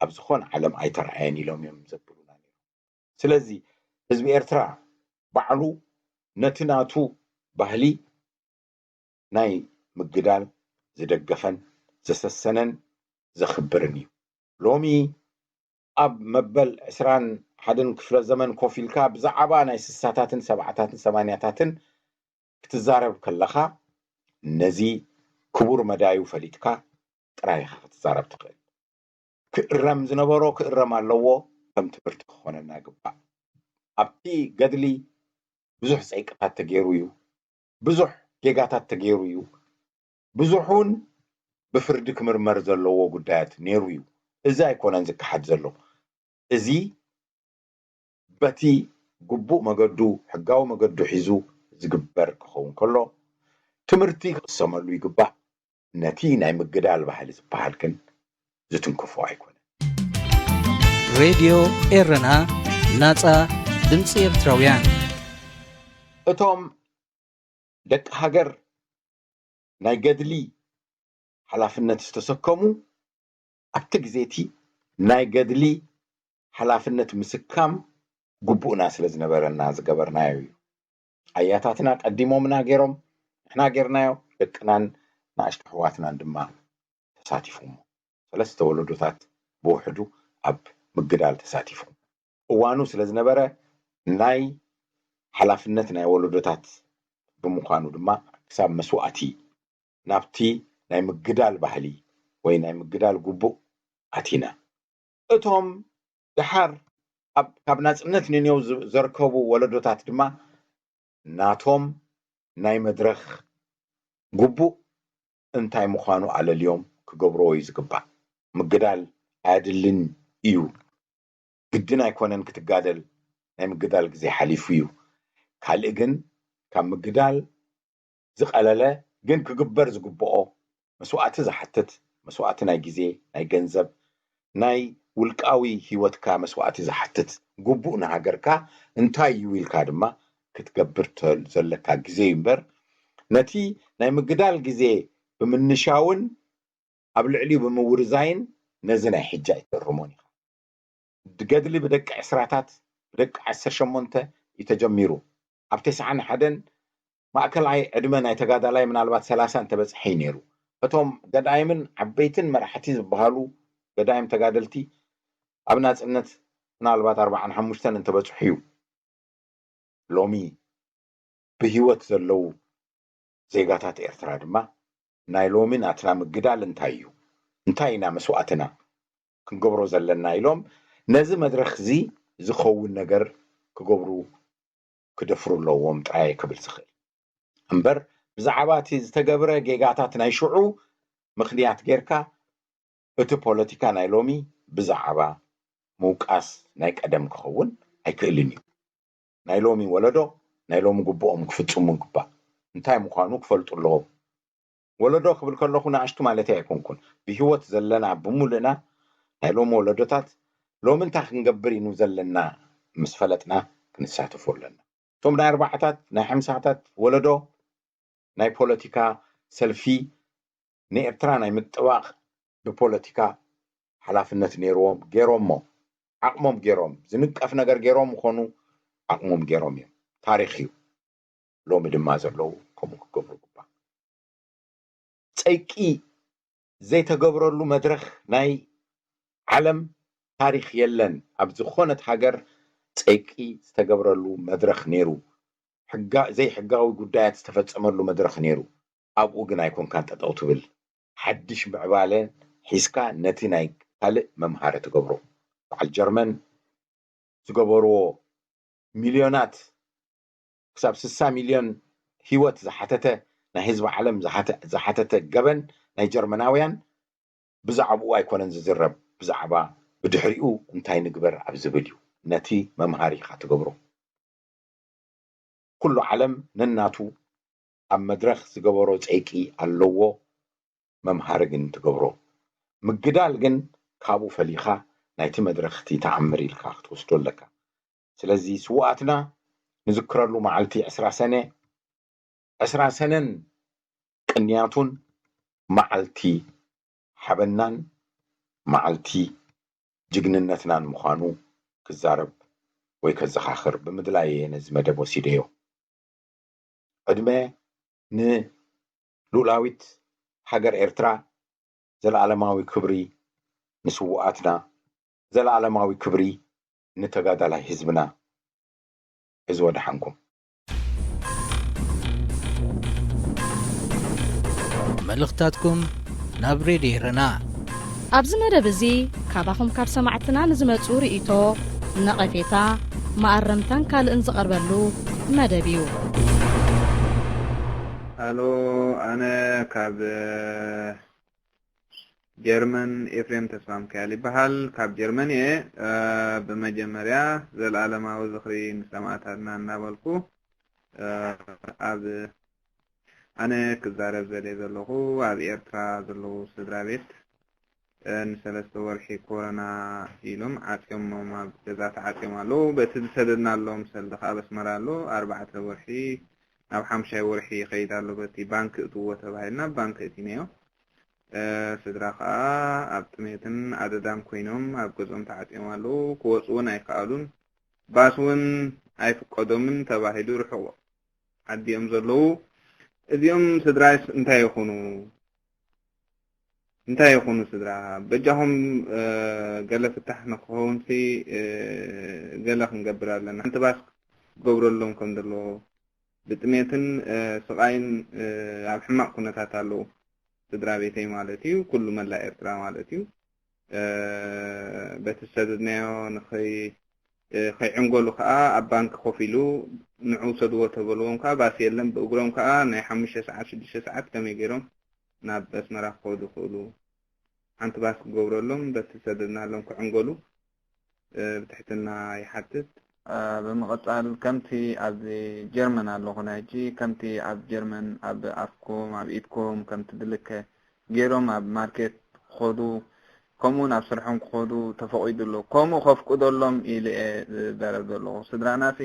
ኣብ ዝኾነ ዓለም ኣይተረኣየን ኢሎም እዮም ዘብሉና ነይሩ። ስለዚ ህዝቢ ኤርትራ ባዕሉ ነቲ ናቱ ባህሊ ናይ ምግዳል ዝደገፈን ዘሰሰነን ዘኽብርን እዩ። ሎሚ ኣብ መበል ዕስራን ሓደን ክፍለ ዘመን ኮፍ ኢልካ ብዛዕባ ናይ ስሳታትን ሰብዓታትን ሰማንያታትን ክትዛረብ ከለኻ ነዚ ክቡር መዳዩ ፈሊጥካ ጥራይ ኢኻ ክትዛረብ ትኽእል። ክእረም ዝነበሮ ክእረም ኣለዎ፣ ከም ትምህርቲ ክኾነና ግባእ። ኣብቲ ገድሊ ብዙሕ ጸይቅታት ተገይሩ እዩ፣ ብዙሕ ጌጋታት ተገይሩ እዩ፣ ብዙሕ እውን ብፍርዲ ክምርመር ዘለዎ ጉዳያት ነይሩ እዩ። እዚ ኣይኮነን ዝከሓድ ዘሎ። እዚ በቲ ግቡእ መገዱ ሕጋዊ መገዱ ሒዙ ዝግበር ክኸውን ከሎ ትምህርቲ ክቕሰመሉ ይግባእ። ነቲ ናይ ምግዳል ባህሊ ዝበሃል ግን ዝትንክፎ ኣይኮነን። ሬድዮ ኤረና፣ ናጻ ድምጺ ኤርትራውያን። እቶም ደቂ ሃገር ናይ ገድሊ ሓላፍነት ዝተሰከሙ፣ ኣብቲ ግዜ እቲ ናይ ገድሊ ሓላፍነት ምስካም ግቡእና ስለ ዝነበረና ዝገበርናዮ እዩ። ኣያታትና ቀዲሞምና ገይሮም፣ ንሕና ገይርናዮ፣ ደቅናን ንኣሽቱ ኣሕዋትናን ድማ ተሳቲፎሞ። ሰለስተ ወለዶታት ብውሕዱ ኣብ ምግዳል ተሳቲፎም። እዋኑ ስለ ዝነበረ ናይ ሓላፍነት ናይ ወለዶታት ብምዃኑ ድማ ክሳብ መስዋእቲ ናብቲ ናይ ምግዳል ባህሊ ወይ ናይ ምግዳል ግቡእ ኣቲና። እቶም ደሓር ኣብ ካብ ናጽነት ንኔው ዝ- ዘርከቡ ወለዶታት ድማ ናቶም ናይ መድረኽ ግቡእ እንታይ ምዃኑ ኣለልዮም ክገብርዎ እዩ ዝግባእ። ምግዳል ኣያድልን እዩ፣ ግድን ኣይኮነን ክትጋደል፣ ናይ ምግዳል ግዜ ሓሊፉ እዩ። ካልእ ግን ካብ ምግዳል ዝቐለለ ግን ክግበር ዝግብኦ መስዋእቲ ዝሓትት፣ መስዋእቲ ናይ ግዜ፣ ናይ ገንዘብ፣ ናይ ውልቃዊ ህይወትካ መስዋእቲ ዝሓትት፣ ግቡእ ንሃገርካ እንታይ እዩ ኢልካ ድማ ክትገብር ተል- ዘለካ ግዜ እዩ እምበር፣ ነቲ ናይ ምግዳል ግዜ ብምንሻውን ኣብ ልዕሊኡ ብምውርዛይን ነዚ ናይ ሕጂ ኣይተርሞን ኢኻ። ገድሊ ብደቂ ዕስራታት፣ ብደቂ ዓሰርተ ሸሞንተ እዩ ተጀሚሩ። ኣብ ተስዓን ሓደን ማእከላይ ዕድመ ናይ ተጋዳላይ ምናልባት ሰላሳ እንተበጽሐ እዩ ነይሩ። እቶም ገዳይምን ዓበይትን መራሕቲ ዝበሃሉ ገዳይም ተጋደልቲ ኣብ ናጽነት ምናልባት ኣርባዓን ሓሙሽተን እንተበጽሑ እዩ። ሎሚ ብህይወት ዘለዉ ዜጋታት ኤርትራ ድማ ናይ ሎሚ ናትና ምግዳል እንታይ እዩ? እንታይ ኢና መስዋእትና ክንገብሮ ዘለና ኢሎም ነዚ መድረኽ እዚ ዝኸውን ነገር ክገብሩ ክደፍሩ ኣለዎም ጥራይ ክብል ዝኽእል እምበር ብዛዕባ እቲ ዝተገብረ ጌጋታት ናይ ሽዑ ምኽንያት ጌርካ እቲ ፖለቲካ ናይ ሎሚ ብዛዕባ ምውቃስ ናይ ቀደም ክኸውን ኣይክእልን እዩ። ናይ ሎሚ ወለዶ ናይ ሎሚ ግቡኦም ክፍጽሙ ይግባእ። እንታይ ምዃኑ ክፈልጡ ኣለዎም። ወለዶ ክብል ከለኹ ንኣሽቱ ማለተይ ኣይኮንኩን። ብህይወት ዘለና ብምሉእና ናይ ሎሚ ወለዶታት ሎሚ እንታይ ክንገብር ኢኑ ዘለና ምስ ፈለጥና ክንሳተፎ ኣለና። እቶም ናይ ኣርባዓታት ናይ ሓምሳታት ወለዶ ናይ ፖለቲካ ሰልፊ ንኤርትራ ናይ ምጥባቕ ብፖለቲካ ሓላፍነት ነይርዎም ገይሮሞ ዓቕሞም ገይሮም ዝንቀፍ ነገር ገይሮም ምኾኑ ዓቕሞም ገይሮም እዮም። ታሪኽ እዩ። ሎሚ ድማ ዘለዉ ከምኡ ክገብሩ ግባእ። ጸይቂ ዘይተገብረሉ መድረኽ ናይ ዓለም ታሪኽ የለን። ኣብ ዝኾነት ሃገር ጸይቂ ዝተገብረሉ መድረኽ ነይሩ። ሕጋ ዘይሕጋዊ ጉዳያት ዝተፈጸመሉ መድረኽ ነይሩ። ኣብኡ ግን ኣይኮንካን ጠጠው ትብል። ሓድሽ ምዕባለ ሒዝካ ነቲ ናይ ካልእ መምሃሪ ትገብሮ። በዓል ጀርመን ዝገበርዎ ሚልዮናት ክሳብ ስሳ ሚልዮን ህይወት ዝሓተተ ናይ ህዝቢ ዓለም ዝሓተ- ዝሓተተ ገበን ናይ ጀርመናውያን ብዛዕባኡ ኣይኮነን ዝዝረብ፣ ብዛዕባ ብድሕሪኡ እንታይ ንግበር ኣብ ዝብል እዩ። ነቲ መምሃሪ ኢኻ ትገብሮ። ኩሉ ዓለም ነናቱ ኣብ መድረኽ ዝገበሮ ጸይቂ ኣለዎ፣ መምሃሪ ግን ትገብሮ። ምግዳል ግን ካብኡ ፈሊኻ ናይቲ መድረኽ እቲ ተኣምር ኢልካ ክትወስዶ ኣለካ። ስለዚ ስውኣትና ንዝክረሉ መዓልቲ ዕስራ ሰነ፣ ዕስራ ሰነን ቅንያቱን መዓልቲ ሓበናን መዓልቲ ጅግንነትናን ምዃኑ ክዛረብ ወይ ከዘኻኽር ብምድላይ እየ ነዚ መደብ ወሲደዮ። ዕድመ ንሉእላዊት ሃገር ኤርትራ፣ ዘለኣለማዊ ክብሪ ንስውኣትና፣ ዘለኣለማዊ ክብሪ ንተጋዳላይ ህዝብና። እዚ ወደሓንኩም። መልእኽታትኩም ናብ ሬድዮ ኤረና። ኣብዚ መደብ እዚ ካባኹም ካብ ሰማዕትና ንዝመጹ ርእይቶ፣ ነቐፌታ፣ መኣረምታን ካልእን ዝቐርበሉ መደብ እዩ። ኣሎ ኣነ ካብ ጀርመን ኤፍሬም ተስፋሚካኤል ይበሃል። ካብ ጀርመን እየ። ብመጀመርያ ዘለኣለማዊ ዝኽሪ ንሰማእታትና እናበልኩ ኣብ ኣነ ክዛረብ ዘለ ዘለኹ ኣብ ኤርትራ ዘለዉ ስድራ ቤት ንሰለስተ ወርሒ ኮሮና ኢሎም ዓጽዮሞም ኣብ ገዛ ተዓጽዮም ኣለዉ። በቲ ዝሰደድናሎም ሰልዲ ከኣ በስመራ ኣሎ ኣርባዕተ ወርሒ ናብ ሓምሻይ ወርሒ ይኸይድ ኣሎ። በቲ ባንክ እትዎ ተባሂልና ባንክ እቲናዮ። ስድራ ከኣ ኣብ ጥሜትን ኣደዳን ኮይኖም ኣብ ገዝኦም ተዓጽዮም ኣለዉ። ክወጽ እውን ኣይከኣሉን። ባስ እውን ኣይፍቀዶምን ተባሂሉ ርሑቕ ዓዲ እዮም ዘለዉ። እዚኦም ስድራይስ እንታይ ይኹኑ? እንታይ ይኹኑ ስድራ? በጃኹም ገለ ፍታሕ ንክኸውንሲ ገለ ክንገብር ኣለና። ሓንቲ ባስ ክገብረሎም ከም ዘለዎ ብጥሜትን ስቓይን ኣብ ሕማቕ ኩነታት ኣለዉ። ስድራ ቤተይ ማለት እዩ፣ ኩሉ መላእ ኤርትራ ማለት እዩ። በቲ ዝሰደድናዮ ንኸይ ከይዕንገሉ ከኣ ኣብ ባንክ ኮፍ ኢሉ ንዑ ውሰድዎ ተበልዎም ከኣ ባስ የለን። ብእግሮም ከኣ ናይ ሓሙሽተ ሰዓት ሽዱሽተ ሰዓት ከመይ ገይሮም ናብ ኣስመራ ክኸዱ ይኽእሉ? ሓንቲ ባስ ክገብረሎም በቲ ዝሰደድናሎም ክዕንገሉ ብትሕትና ይሓትት። ብምቕጻል ከምቲ ኣብዚ ጀርመን ኣለኹ ናይ ሕጂ ከምቲ ኣብ ጀርመን ኣብ ኣፍኩም ኣብ ኢድኩም ከምቲ ብልከ ገይሮም ኣብ ማርኬት ክኸዱ ከምኡ እውን ኣብ ስርሖም ክኸዱ ተፈቒዱ ኣሎ። ከምኡ ከፍቅደሎም ኢሉ እየ ዝዛረብ ዘለኹ። ስድራናሲ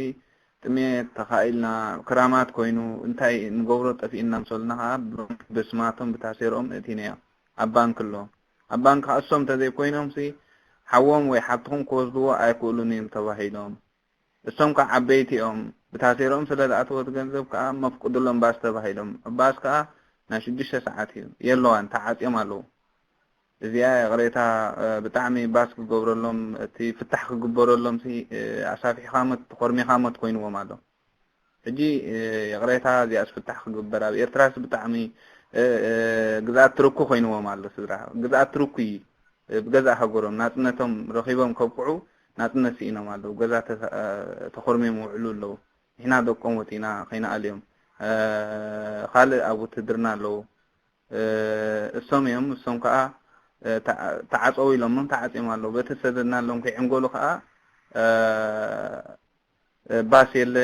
ጥሜት ተኻኢልና ክራማት ኮይኑ እንታይ ንገብሮ ጠፊእና ምሰሉና ከዓ ብስማቶም ብታሴሮም እቲናዮ ኣብ ባንክ ኣሎ። ኣብ ባንክ ከዓ እሶም እንተዘይኮይኖምሲ ሓዎም ወይ ሓብትኹም ክወስድዎ ኣይክእሉን እዮም ተባሂሎም። እሶም ከዓ ዓበይቲ እዮም። ብታሴሮም ስለ ዝኣተወ እቲ ገንዘብ ከዓ መፍቅድሎም ባስ ተባሂሎም። ባስ ከዓ ናይ ሽዱሽተ ሰዓት እዩ የለዋን ተዓፅዮም ኣለዉ። እዚኣ ይቕሬታ ብጣዕሚ ባስ ክገብረሎም እቲ ፍታሕ ክግበረሎም ሲ ኣሳፊሕካ ሞት ተኾርሚኻ ሞት ኮይንዎም ኣሎ። ሕጂ ይቕሬታ እዚኣስ ፍታሕ ክግበር ኣብ ኤርትራስ ብጣዕሚ ግዝኣት ትርኩ ኮይንዎም ኣሎ። ስድራ ግዝኣት ትርኩ እዩ። ብገዛእ ሃገሮም ናጽነቶም ረኺቦም ከብቅዑ ናጽነት ስኢኖም ኣለዉ። ገዛ ተኾርሚዮም ውዕሉ ኣለዉ። ንሕና ደቆም ወጺና ከይንኣልዮም ካልእ ኣብ ውትድርና ኣለዉ። እሶም እዮም። እሶም ከኣ ተዓጸው ኢሎሞም ተዓጽዮም ኣለዉ። በቲ ዝሰደድናሎም ከይዕንገሉ ከኣ ባስ የለ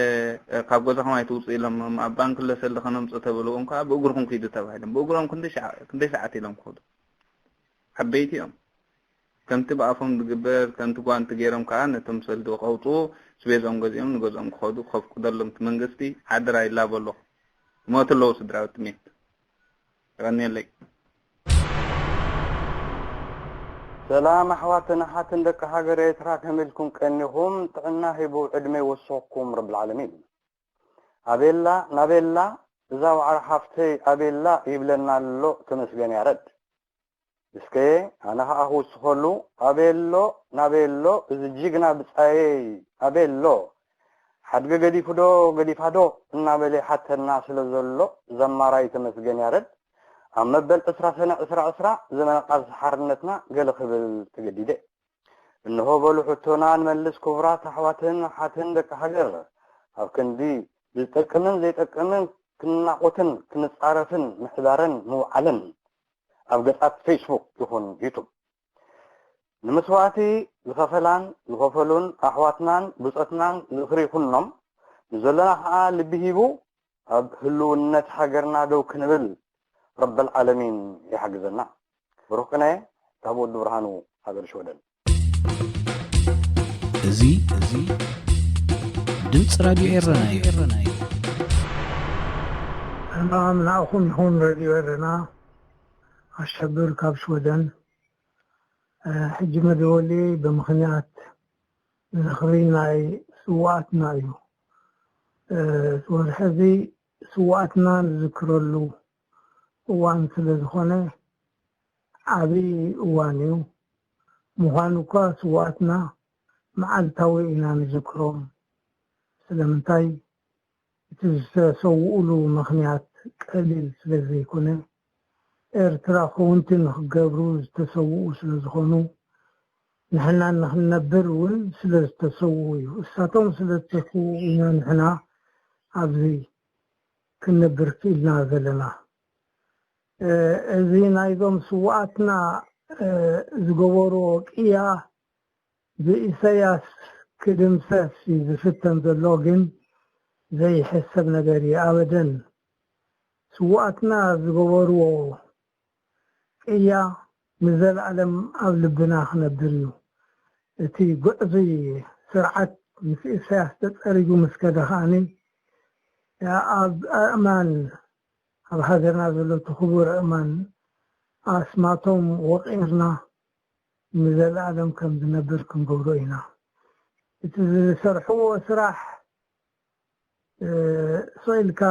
ካብ ገዛኹም ኣይትውጽእ ኢሎሞም ኣብ ባንክ ኣሎ ሰልዲ ከነምጽእ ተበልዎም ከኣ ብእግርኩም ኪዱ ተባሂሎም። ብእግሮም ክንደይ ሰዓት ኢሎም ክኸዱ? ዓበይቲ እዮም። ከምቲ ብኣፎም ዝግበር ከምቲ ጓንቲ ገይሮም ከኣ ነቶም ሰልዲ ከውጽኡ ስቤዝኦም ገዚኦም ንገዝኦም ክኸዱ ከፍቅደሎም እቲ መንግስቲ ሓደራ ይላቦ ኣለኹ። ይሞቱ ኣለዉ ስድራ ጥሜት። የቐንየለይ። ሰላም ኣሕዋትን ኣሓትን ደቂ ሃገር ኤርትራ ከመይ ኢልኩም ቀኒኹም? ጥዕና ሂቡ ዕድመ ይወስኸኩም ረብል ዓለሚን። ኣቤላ ናቤላ እዛ ዋዕሮ ሓፍተይ ኣቤላ ይብለና ኣሎ ተመስገን ያረድ። እስከ ኣነ ኸኣ ክውስኸሉ ኣቤሎ ናቤሎ እዚ ጅግና ብጻየይ ኣቤሎ ሓድገ ገዲፉ ዶ ገዲፋ ዶ እናበለ ይሓተና ስለ ዘሎ ዘማራይ ተመስገን ያረድ ኣብ መበል ዕስራ ሰነ ዕስራ ዕስራ ዘመነ ቃልሲ ሓርነትና ገለ ክብል ተገዲደ። እንሆ በሉ ሕቶና ንመልስ ክቡራት ኣሕዋትን ኣሓትን ደቂ ሃገር ኣብ ክንዲ ዝጠቅምን ዘይጠቅምን ክንናቖትን ክንጻረፍን ምሕዳርን ምውዓልን ኣብ ገጻት ፌስቡክ ይኹን ዩቱብ ንመስዋእቲ ዝኸፈላን ዝኸፈሉን ኣሕዋትናን ብጾትናን ዝኽሪ ይኹኖም ንዘሎና ኸኣ ልቢ ሂቡ ኣብ ህልውነት ሃገርና ደው ክንብል ረበል ዓለሚን ይሓግዘና። ብሩኽ ቅነ ካብ ወዲ ብርሃኑ ሃገር ሽወደን። እዚ እዚ ድምፂ ራድዮ ኤረና እዩ። ሰላም ንዓኹም ይኹን ሬድዮ ኤረና። ኣሸብር ካብ ሽወደን። ሕጂ መደወሊ ብምኽንያት ዝኽሪ ናይ ስውኣትና እዩ። ወርሒ እዚ ስውኣትና ንዝክረሉ እዋን ስለ ዝኾነ ዓብዪ እዋን እዩ። ምዃኑ እኳ ስውኣትና መዓልታዊ ኢና ንዝክሮም። ስለምንታይ? እቲ ዝተሰውኡሉ ምኽንያት ቀሊል ስለ ዘይኮነ፣ ኤርትራ ክውንቲ ንኽገብሩ ዝተሰውኡ ስለ ዝኾኑ፣ ንሕና ንኽንነብር እውን ስለ ዝተሰውኡ እዩ። እሳቶም ስለ ዝተሰውኡ ኢና ንሕና ኣብዚ ክንነብር ክኢልና ዘለና። እዚ ናይዞም ስውኣትና ዝገበርዎ ቅያ ብኢሰያስ ክድምሰስ እዩ ዝፍተን ዘሎ፣ ግን ዘይሕሰብ ነገር እዩ። ኣበደን ስውኣትና ዝገበርዎ ቅያ ንዘለኣለም ኣብ ልብና ክነብር እዩ። እቲ ግዕዙይ ስርዓት ምስ ኢሳያስ ተጸሪጉ ምስ ከደ ከኣኒ ኣብ ኣእማን ኣብ ሃገርና ዘሎ እቲ ክቡር ኣእማን ኣስማቶም ወቒርና ንዘለኣለም ከም ዝነብር ክንገብሮ ኢና። እቲ ዝሰርሕዎ ስራሕ ስቕ ኢልካ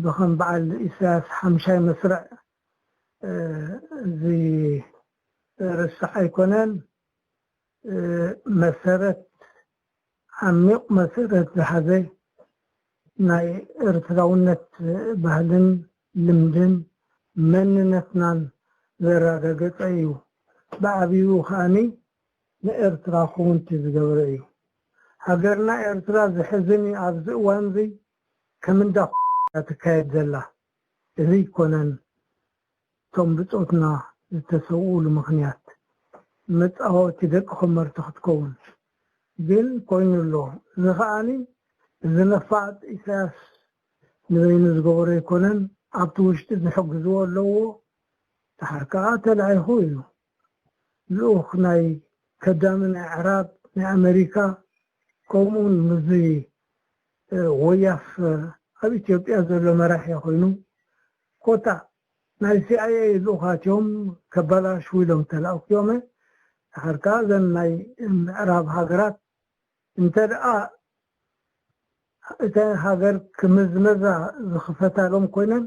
ብኸም በዓል ኢሳያስ ሓምሻይ መስርዕ ዝርስዕ ኣይኮነን። መሰረት ዓሚቕ መሰረት ዝሓዘ ናይ ኤርትራውነት ባህልን ልምድን መንነትናን ዘረጋገጸ እዩ። ብዓብዩ ከኣኒ ንኤርትራ ክውንቲ ዝገበረ እዩ። ሃገርና ኤርትራ ዝሕዝን እዩ ኣብዚ እዋን እዚ ከም እንዳ ትካየድ ዘላ። እዚ ኣይኮነን እቶም ብጾትና ዝተሰውኡሉ ምኽንያት መጻወቲ ደቂ ኮመርቲ ክትከውን ግን ኮይኑ ኣሎ። እዚ ከኣኒ እዚ ነፋጥ ኢሳያስ ንበይኑ ዝገበሮ ኣይኮነን። ኣብቲ ውሽጢ ዝሕግዝዎ ኣለዎ። ድሓር ከኣ ተላኢኹ እዩ። ልኡኽ ናይ ከዳሚ ናይ ኣዕራብ ናይ ኣመሪካ ከምኡውን ምስዚ ወያፍ ኣብ ኢትዮጵያ ዘሎ መራሒ ኮይኑ ኮታ ናይ ሲኣይኤ ልኡኻት እዮም ከበላሽዉ ኢሎም ተላእኩ እዮም። ድሓር ከኣ እዘን ናይ ምዕራብ ሃገራት እንተ ደኣ እተን ሃገር ክምዝመዛ ዝኽፈታሎም ኮይነን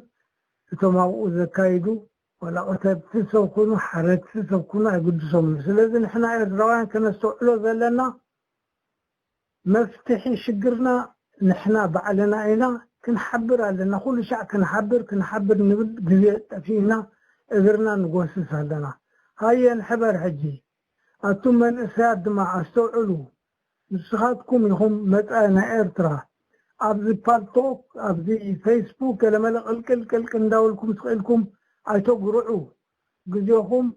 እቶም ኣብኡ ዘካይዱ ዋላ ቀተልቲ ሰብ ኩኑ ሓረድቲ ሰብ ኩኑ ኣይግድሶምን። ስለዚ ንሕና ኤርትራውያን ከነስተውዕሎ ዘለና መፍትሒ ሽግርና ንሕና ባዕልና ኢና። ክንሓብር ኣለና። ኩሉ ሻዕ ክንሓብር ክንሓብር ንብል ግዜ ጠፊእና እግርና ንጎስስ ኣለና። ሃየ ንሕበር ሕጂ። ኣቱም መንእሰያት ድማ ኣስተውዕሉ። ንስኻትኩም ኢኹም መጻኢ ናይ ኤርትራ። ኣብዚ ፓልቶክ፣ ኣብዚ ፌስቡክ ገለመለ ቅልቅል ቅልቅል እንዳበልኩም ስቕ ኢልኩም ኣይተጉርዑ። ግዜኹም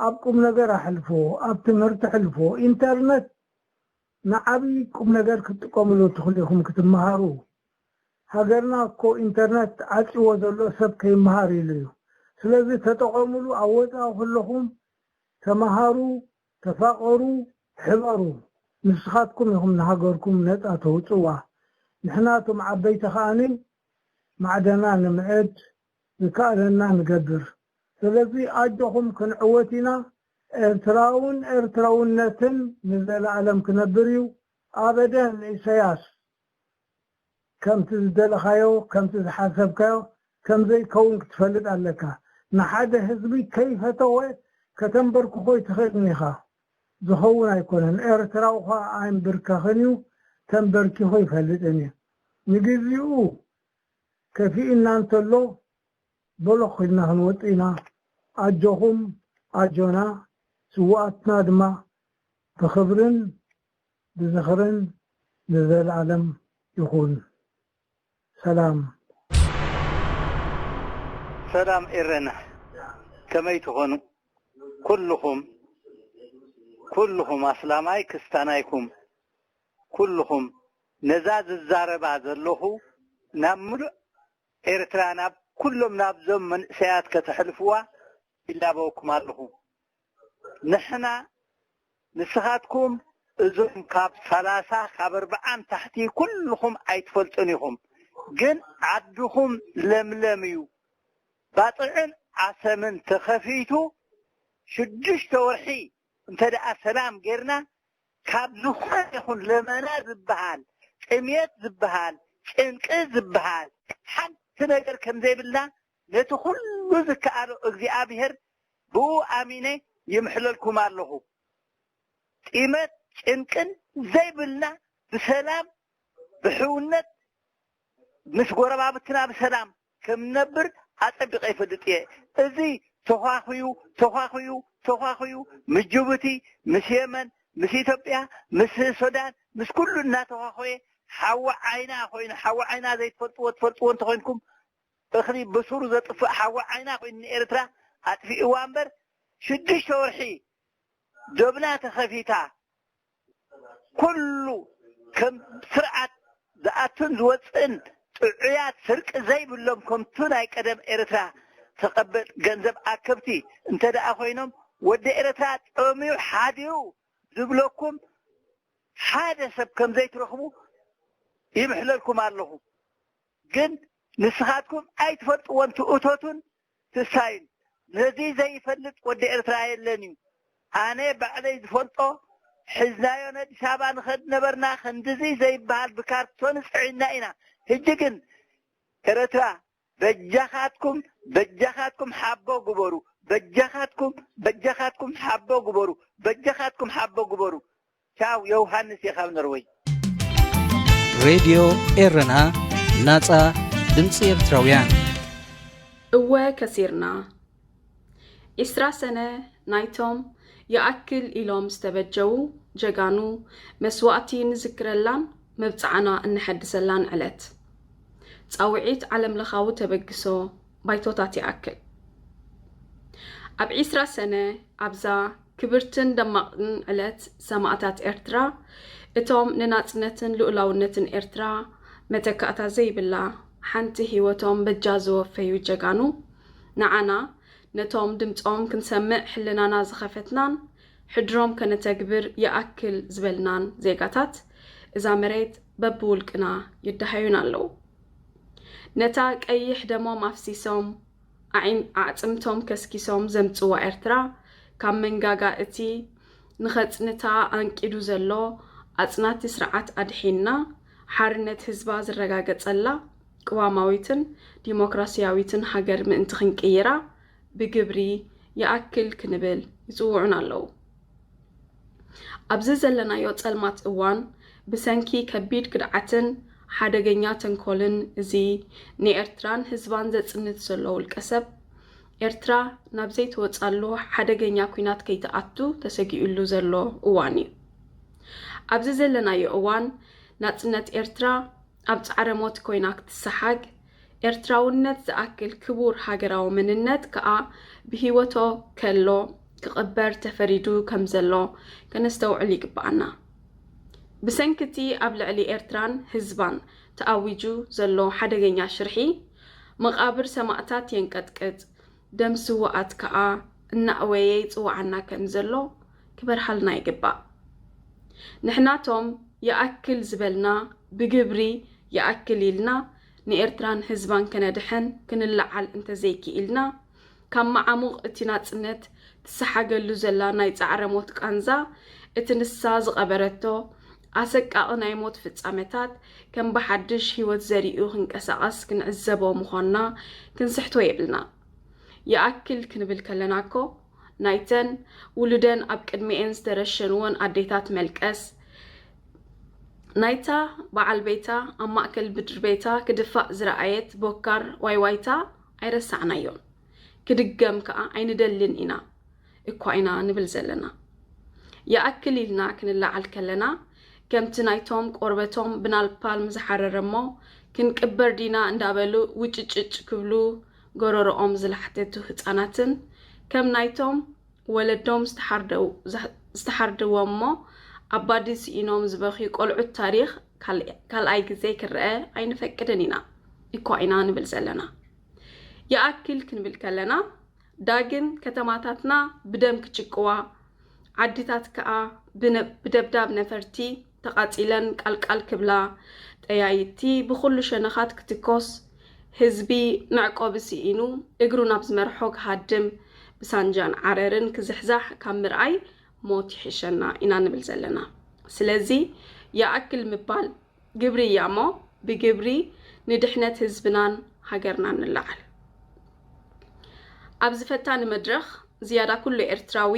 ኣብ ቁም ነገር ኣሕልፎ፣ ኣብ ትምህርቲ ኣሕልፎ። ኢንተርነት ንዓብዪ ቁም ነገር ክትጥቀምሉ ትኽእሉ ኢኹም ክትመሃሩ። ሃገርና እኮ ኢንተርነት ዓጽዎ ዘሎ ሰብ ከይመሃር ኢሉ እዩ። ስለዚ ተጠቐምሉ። ኣብ ወጻኢ ከለኹም ተመሃሩ፣ ተፋቐሩ፣ ሕበሩ። ንስኻትኩም ኢኹም ንሃገርኩም ነጻ ተውጽዋ። ንሕና እቶም ዓበይቲ ከኣኒ ማዕደና ንምዕድ ዝከኣለና ንገብር። ስለዚ ኣጆኹም ክንዕወት ኢና። ኤርትራውን ኤርትራውነትን ንዘለኣለም ክነብር እዩ። ኣበደን ኢሳያስ ከምቲ ዝደለኻዮ ከምቲ ዝሓሰብካዮ ከም ዘይከውን ክትፈልጥ ኣለካ። ንሓደ ህዝቢ ከይፈተወ ከተንበርክኾ ኣይትኽእልን ኢኻ። ዝኸውን ኣይኮነን። ኤርትራዊ ኸኣ ኣይንብርከኽን እዩ። ተንበርኪኹ ይፈልጥን እዩ። ንግዚኡ ከፊእና እንተሎ በሎ ኺድና ክንወጽእ ኢና። ኣጆኹም ኣጆና። ስውኣትና ድማ ብኽብርን ብዝኽርን ንዘለኣለም ይኹን። ሰላም። ሰላም ኤረና፣ ከመይ ትኾኑ? ኩልኹም ኩልኹም ኣስላማይ ክስታናይኩም ኩልኹም ነዛ ዝዛረባ ዘለኹ ናብ ምሉእ ኤርትራ ናብ ኩሎም ናብዞም መንእሰያት ከተሕልፍዋ ይላበወኩም ኣለኹ። ንሕና ንስኻትኩም እዞም ካብ ሰላሳ ካብ ኣርብዓን ታሕቲ ኩልኹም ኣይትፈልጡን ኢኹም። ግን ዓድኹም ለምለም እዩ። ባጽዕን ዓሰምን ተኸፊቱ ሽዱሽተ ወርሒ እንተ ደኣ ሰላም ጌርና ካብ ዝኾነ ይኹን ለመና ዝበሃል፣ ጥሜት ዝበሃል፣ ጭንቂ ዝበሃል ሓንቲ ነገር ከም ዘይብልና ነቲ ኩሉ ዝከኣሎ እግዚኣብሔር ብኡ ኣሚነ ይምሕለልኩም ኣለኹ። ጢመት ጭንቅን ዘይብልና ብሰላም ብሕውነት ምስ ጎረባብትና ብሰላም ከም ንነብር ኣጸቢቐ ይፈልጥ እየ። እዚ ተዃኹዩ ተዃኹዩ ተዃኹዩ ምስ ጅቡቲ ምስ የመን ምስ ኢትዮጵያ ምስ ሱዳን ምስ ኩሉ እናተዃኾየ ሓዊ ዓይና ኮይኑ ሓዊ ዓይና ዘይትፈልጥዎ ትፈልጥዎ እንተኾይንኩም እኽሊ ብሱሩ ዘጥፍእ ሓዊ ዓይና ኮይኑ ንኤርትራ ኣጥፊእዋ እምበር ሽዱሽተ ወርሒ ዶብና ተኸፊታ ኩሉ ከም ስርዓት ዝኣቱን ዝወፅእን ጥዑያት ስርቂ ዘይብሎም ከምቱ ናይ ቀደም ኤርትራ ተቐበጥ ገንዘብ ኣከብቲ እንተ ደኣ ኮይኖም ወዲ ኤርትራ ጠምዩ ሓዲሩ ዝብለኩም ሓደ ሰብ ከም ዘይትረኽቡ ይምሕለልኩም ኣለኹ። ግን ንስኻትኩም ኣይትፈልጥዎን ትእቶቱን ትሳይን ነዚ ዘይፈልጥ ወዲ ኤርትራ የለን እዩ። ኣነ ባዕለይ ዝፈልጦ ሕዝናዮ ነዲስ ኣበባ ንኸድ ነበርና ክንድዚ ዘይበሃል ብካርቶን ጽዒና ኢና። ሕጂ ግን ኤርትራ በጃኻትኩም በጃኻትኩም ሓቦ ግበሩ። በጃኻትኩም በጃኻትኩም ሓቦ ግበሩ። በጃኻትኩም ሓቦ ግበሩ። ቻው። ዮሃንስ እየ ካብ ኖርወይ። ሬድዮ ኤረና፣ ናጻ ድምጺ ኤርትራውያን። እወ ከሲርና። ዒስራ ሰነ ናይቶም ይኣክል ኢሎም ዝተበጀዉ ጀጋኑ መስዋእቲ ንዝክረላን መብጽዓና እነሐድሰላን ዕለት። ጻውዒት ዓለምለኻዊ ተበግሶ ባይቶታት ይኣክል። ኣብ ዒስራ ሰነ ኣብዛ ክብርትን ደማቕን ዕለት ሰማእታት ኤርትራ፣ እቶም ንናጽነትን ልኡላውነትን ኤርትራ መተካእታ ዘይብላ ሓንቲ ህይወቶም በጃ ዝወፈዩ ጀጋኑ፣ ንዓና ነቶም ድምጾም ክንሰምዕ ሕልናና ዝኸፈትናን ሕድሮም ከነተግብር ይኣክል ዝበልናን ዜጋታት፣ እዛ መሬት በብውልቅና ይደሃዩና ኣለዉ። ነታ ቀይሕ ደሞም ኣፍሲሶም ኣዒን ኣዕጽምቶም ከስኪሶም ዘምጽዋ ኤርትራ፣ ካብ መንጋጋ እቲ ንኸጽንታ ኣንቂዱ ዘሎ ኣጽናቲ ስርዓት ኣድሒንና፣ ሓርነት ህዝባ ዝረጋገጸላ ቅዋማዊትን ዲሞክራስያዊትን ሃገር ምእንቲ ክንቅይራ ብግብሪ ይኣክል ክንብል ይጽውዑና ኣለዉ። ኣብዚ ዘለናዮ ጸልማት እዋን ብሰንኪ ከቢድ ክድዓትን ሓደገኛ ተንኮልን እዚ ንኤርትራን ህዝባን ዘጽንት ዘሎ ውልቀ ሰብ፣ ኤርትራ ናብ ዘይትወጻሉ ሓደገኛ ኲናት ከይትኣቱ ተሰጊኡሉ ዘሎ እዋን እዩ። ኣብዚ ዘለናዮ እዋን ናጽነት ኤርትራ ኣብ ጻዕረ ሞት ኮይና ክትሰሓግ፣ ኤርትራውነት ዝኣክል ክቡር ሃገራዊ መንነት ከኣ ብህይወቶ ከሎ ክቕበር ተፈሪዱ ከም ዘሎ ከነስተውዕል ይግብኣና። ብሰንኪ እቲ ኣብ ልዕሊ ኤርትራን ህዝባን ተኣዊጁ ዘሎ ሓደገኛ ሽርሒ፣ መቓብር ሰማእታት የንቀጥቅጥ፣ ደም ስዉኣት ከኣ እናእወየ ይጽውዓና ከም ዘሎ ክበርሃልና ይግባእ። ንሕናቶም ይኣክል ዝበልና ብግብሪ ይኣክል ኢልና ንኤርትራን ህዝባን ከነድሕን ክንለዓል እንተዘይክኢልና፣ ካብ መዓሙቕ እቲ ናጽነት ትሰሓገሉ ዘላ ናይ ጻዕረ ሞት ቃንዛ፣ እቲ ንሳ ዝቐበረቶ ኣሰቃቒ ናይ ሞት ፍጻመታት ከም ብሓድሽ ህይወት ዘሪኡ ክንቀሳቐስ ክንዕዘቦ ምዃንና ክንስሕቶ የብልና። ይኣክል ክንብል ከለና እኮ ናይተን ውሉደን ኣብ ቅድሚኤን ዝተረሸንወን ኣዴታት መልቀስ፣ ናይታ በዓል ቤታ ኣብ ማእከል ምድሪ ቤታ ክድፋእ ዝረኣየት ቦካር ዋይዋይታ ኣይረሳዕናዮን። ክድገም ከኣ ኣይንደልን ኢና እኳ ኢና ንብል ዘለና። ይኣክል ኢልና ክንለዓል ከለና፣ ከምቲ ናይቶም ቆርበቶም ብናልፓልም ዝሓረረ እሞ ክንቅበር ዲና እንዳበሉ ውጭጭጭ ክብሉ ጎረሮኦም ዝላሕተቱ ህጻናትን፣ ከም ናይቶም ወለዶም ዝተሓርደው-፣ ዝተሓርደዎም እሞ ኣባዲ ስኢኖም ዝበኽዩ ቆልዑት ታሪኽ ካል-፣ ካልኣይ ግዜ ክረኣ ኣይንፈቅድን ኢና እኳ ኢና ንብል ዘለና። ይኣክል ክንብል ከለና፣ ዳግም ከተማታትና ብደም ክጭቅዋ፣ ዓድታት ከኣ ብነ-፣ ብደብዳብ ነፈርቲ ተቓጺለን ቃልቃል ክብላ፣ ጠያይቲ ብኹሉ ሸነኻት ክትኮስ፣ ህዝቢ መዕቆቢ ስኢኑ እግሩ ናብ ዝመርሖ ክሃድም፣ ብሳንጃን ዓረርን ክዝሕዛሕ ካብ ምርኣይ ሞት ይሕሸና ኢና ንብል ዘለና። ስለዚ ይኣክል ምባል ግብሪ እያ እሞ፣ ብግብሪ ንድሕነት ህዝብናን ሃገርናን ንለዓል። ኣብዚ ፈታኒ መድረኽ፣ ዝያዳ ኩሉ ኤርትራዊ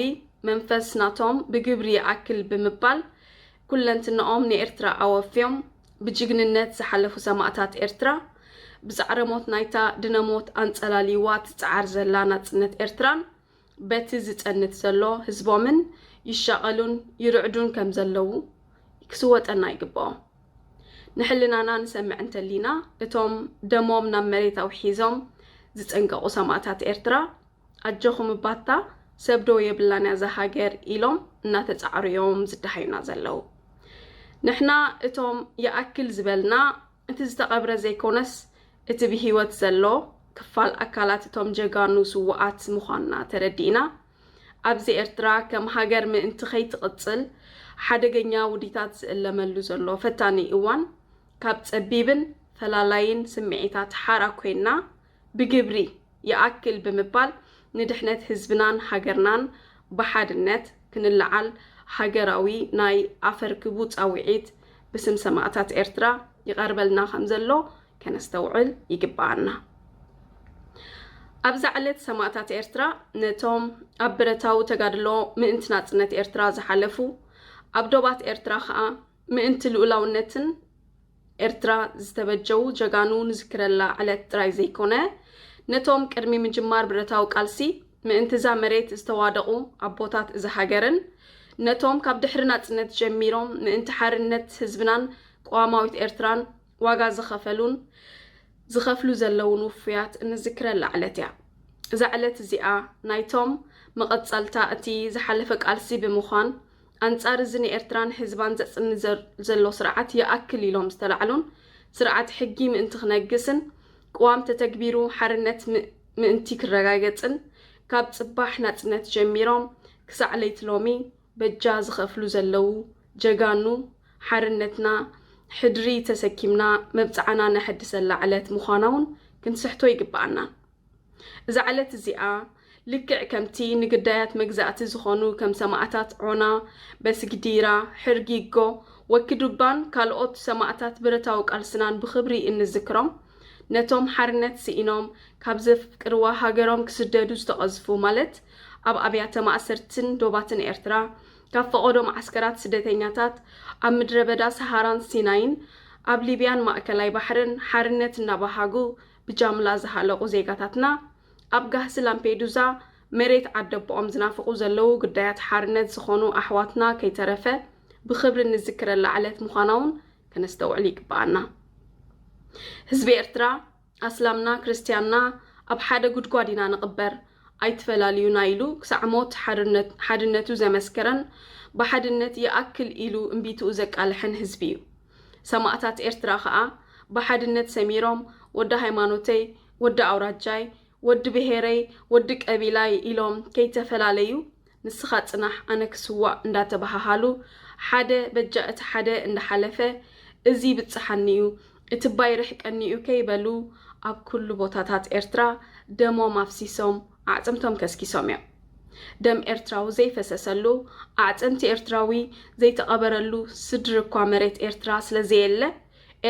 መንፈስ ናቶም ብግብሪ ይኣክል ብምባል፣ ኩለንትንኦም ንኤርትራ ኣወፍዮም ብጅግንነት ዝሓለፉ ሰማእታት ኤርትራ፣ ብጻዕረ ሞት ናይታ ድነ ሞት ኣንጸላልይዋ ትጽዓር ዘላ ናጽነት ኤርትራን፣ በቲ ዝጸንት ዘሎ ህዝቦምን ይሻቐሉን ይርዕዱን ከም ዘለዉ ክስወጠና ይግብኦ። ንሕልናና ንሰምዕ እንተሊና፣ እቶም ደሞም ናብ መሬት ኣውሒዞም ዝጸንቀቑ ሰማእታት ኤርትራ፣ ኣጆኹም እባታ፣ ሰብ ዶ የብላን እያ እዛ ሃገር ኢሎም እናተጻዕሩ እዮም ዝደሃዩና ዘለዉ። ንሕና እቶም ይኣክል ዝበልና እቲ ዝተቐብረ ዘይኮነስ፣ እቲ ብህይወት ዘሎ ክፋል ኣካላት እቶም ጀጋኑ ስዉኣት ምዃንና ተረዲእና፣ ኣብዚ ኤርትራ ከም ሃገር ምእንቲ ከይትቕጽል ሓደገኛ ውዲታት ዝእለመሉ ዘሎ ፈታኒ እዋን፣ ካብ ጸቢብን ፈላላይን ስምዒታት ሓራ ኮይንና፣ ብግብሪ ይኣክል ብምባል ንድሕነት ህዝብናን ሃገርናን ብሓድነት ክንለዓል ሃገራዊ ናይ ኣፈርክቡ ጻውዒት ብስም ሰማእታት ኤርትራ ይቐርበልና ከም ዘሎ ከነስተውዕል ይግብኣና። ኣብዛ ዕለት ሰማእታት ኤርትራ ነቶም ኣብ ብረታዊ ተጋድሎ ምእንቲ ናጽነት ኤርትራ ዝሓለፉ፣ ኣብ ዶባት ኤርትራ ከኣ ምእንቲ ልኡላውነትን ኤርትራ ዝተበጀዉ ጀጋኑ ንዝክረላ ዕለት ጥራይ ዘይኮነ፣ ነቶም ቅድሚ ምጅማር ብረታዊ ቃልሲ ምእንቲ እዛ መሬት ዝተዋደቑ ኣቦታት እዛ ሃገርን፣ ነቶም ካብ ድሕሪ ናጽነት ጀሚሮም ምእንቲ ሓርነት ህዝብናን ቅዋማዊት ኤርትራን ዋጋ ዝኸፈሉን ዝኸፍሉ ዘለውን ውፉያት እንዝክረላ ዕለት እያ። እዛ ዕለት እዚኣ ናይቶም መቐጸልታ እቲ ዝሓለፈ ቃልሲ ብምዃን፣ ኣንጻር እዚ ንኤርትራን ህዝባን ዘጽኒ ዘር-፣ ዘሎ ስርዓት ይኣክል ኢሎም ዝተላዕሉን፣ ስርዓት ሕጊ ምእንቲ ክነግስን፣ ቅዋም ተተግቢሩ ሓርነት ም-፣ ምእንቲ ክረጋገጽን፣ ካብ ጽባሕ ናጽነት ጀሚሮም ክሳዕ ለይቲ ሎሚ በጃ ዝኸፍሉ ዘለዉ ጀጋኑ ሓርነትና ሕድሪ ተሰኪምና መብጽዓና ነሐድሰላ ዕለት ምዃና እውን ክንስሕቶ ይግብኣና። እዛ ዕለት እዚኣ ልክዕ ከምቲ ንግዳያት መግዛእቲ ዝኾኑ ከም ሰማእታት ዖና፣ በስግዲራ፣ ሕርጊጎ፣ ወኪዱባን ካልኦት ሰማእታት ብረታዊ ቃልስናን ብኽብሪ እንዝክሮም፣ ነቶም ሓርነት ስኢኖም ካብ ዘፍቅርዋ ሃገሮም ክስደዱ ዝተቐዝፉ፣ ማለት ኣብ ኣብያተ ማእሰርትን ዶባትን ኤርትራ፣ ካብ ፈቐዶ መዓስከራት ስደተኛታት፣ ኣብ ምድረ በዳ ሰሃራን ሲናይን፣ ኣብ ሊብያን ማእከላይ ባሕርን ሓርነት እናበሃጉ ብጃምላ ዝሃለቑ ዜጋታትና፣ ኣብ ጋህሲ ላምፔዱዛ መሬት ዓደቦኦም ዝናፍቑ ዘለዉ ግዳያት ሓርነት ዝኾኑ ኣሕዋትና ከይተረፈ ብኽብሪ እንዝክረላ ዕለት ምዃና እውን ከነስተውዕል ይግብኣና። ህዝቢ ኤርትራ፣ ኣስላምና ክርስትያንና ኣብ ሓደ ጉድጓድ ኢና ንቕበር፣ ኣይትፈላልዩና ኢሉ ክሳዕ ሞት ሓድነት-፣ ሓድነቱ ዘመስከረን ብሓድነት ይኣክል ኢሉ እምቢትኡ ዘቃልሐን ህዝቢ እዩ። ሰማእታት ኤርትራ ኸኣ ብሓድነት ሰሚሮም፣ ወዲ ሃይማኖተይ፣ ወዲ ኣውራጃይ፣ ወዲ ብሄረይ፣ ወዲ ቀቢላይ ኢሎም ከይተፈላለዩ፣ ንስኻ ጽናሕ ኣነ ክስዋእ እንዳተበሃሃሉ፣ ሓደ በጃ እቲ ሓደ እንዳሓለፈ፣ እዚ ይብጽሓኒ እዩ፣ እቲ እባ ይርሕቀኒ እዩ ከይበሉ፣ ኣብ ኩሉ ቦታታት ኤርትራ ደሞም ኣፍሲሶም፣ ኣዕጽምቶም ከስኪሶም እዮም። ደም ኤርትራዊ ዘይፈሰሰሉ፣ ኣዕጽምቲ ኤርትራዊ ዘይተቐበረሉ ስድሪ እኳ መሬት ኤርትራ ስለ ዘየለ፣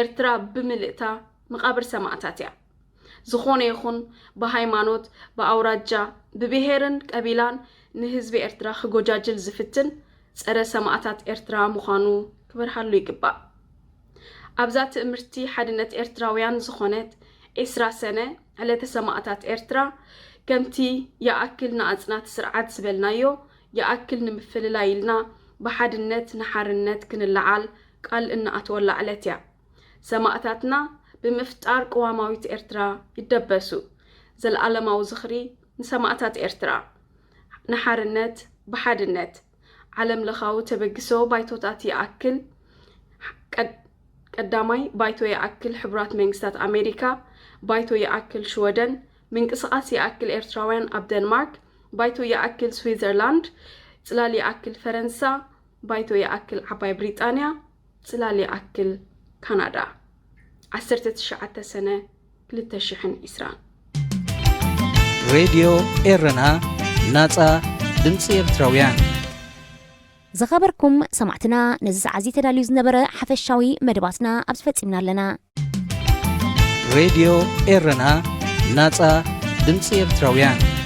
ኤርትራ ብምልእታ መቓብር ሰማእታት እያ። ዝኾነ ይኹን ብሃይማኖት፣ ብኣውራጃ፣ ብብሄርን ቀቢላን ንህዝቢ ኤርትራ ክጎጃጅል ዝፍትን ጸረ ሰማእታት ኤርትራ ምዃኑ ክበርሃሉ ይግባእ። ኣብዛ ትእምርቲ ሓድነት ኤርትራውያን ዝኾነት ዒስራ ሰነ ዕለተ ሰማእታት ኤርትራ፣ ከምቲ ይኣክል ንኣጽናቲ ስርዓት ዝበልናዮ፣ ይኣክል ንምፍልላይ ኢልና ብሓድነት ንሓርነት ክንለዓል ቃል እንኣትወላ ዕለት እያ። ሰማእታትና ብምፍጣር ቅዋማዊት ኤርትራ ይደበሱ። ዘለኣለማዊ ዝኽሪ ንሰማእታት ኤርትራ። ንሓርነት ብሓድነት። ዓለም ለኻዊ ተበግሶ ባይቶታት ይኣክል። ቀድ-፣ ቀዳማይ ባይቶ ይኣክል ሕቡራት መንግስታት ኣሜሪካ፣ ባይቶ ይኣክል ሽወደን፣ ምንቅስቓስ ይኣክል ኤርትራውያን ኣብ ደንማርክ፣ ባይቶ ይኣክል ስዊዘርላንድ፣ ጽላል ይኣክል ፈረንሳ፣ ባይቶ ይኣክል ዓባይ ብሪጣንያ፣ ጽላል ይኣክል ካናዳ። ዓሰርተ ትሽዓተ ሰነ ክልተ ሽሕን ዕስራን። ሬድዮ ኤረና፣ ናጻ ድምጺ ኤርትራውያን። ዝኸበርኩም ሰማዕትና፣ ነዚ ሰዓት እዚ ተዳልዩ ዝነበረ ሓፈሻዊ መደባትና ኣብዚ ፈጺምና ኣለና። ሬድዮ ኤረና፣ ናጻ ድምጺ ኤርትራውያን።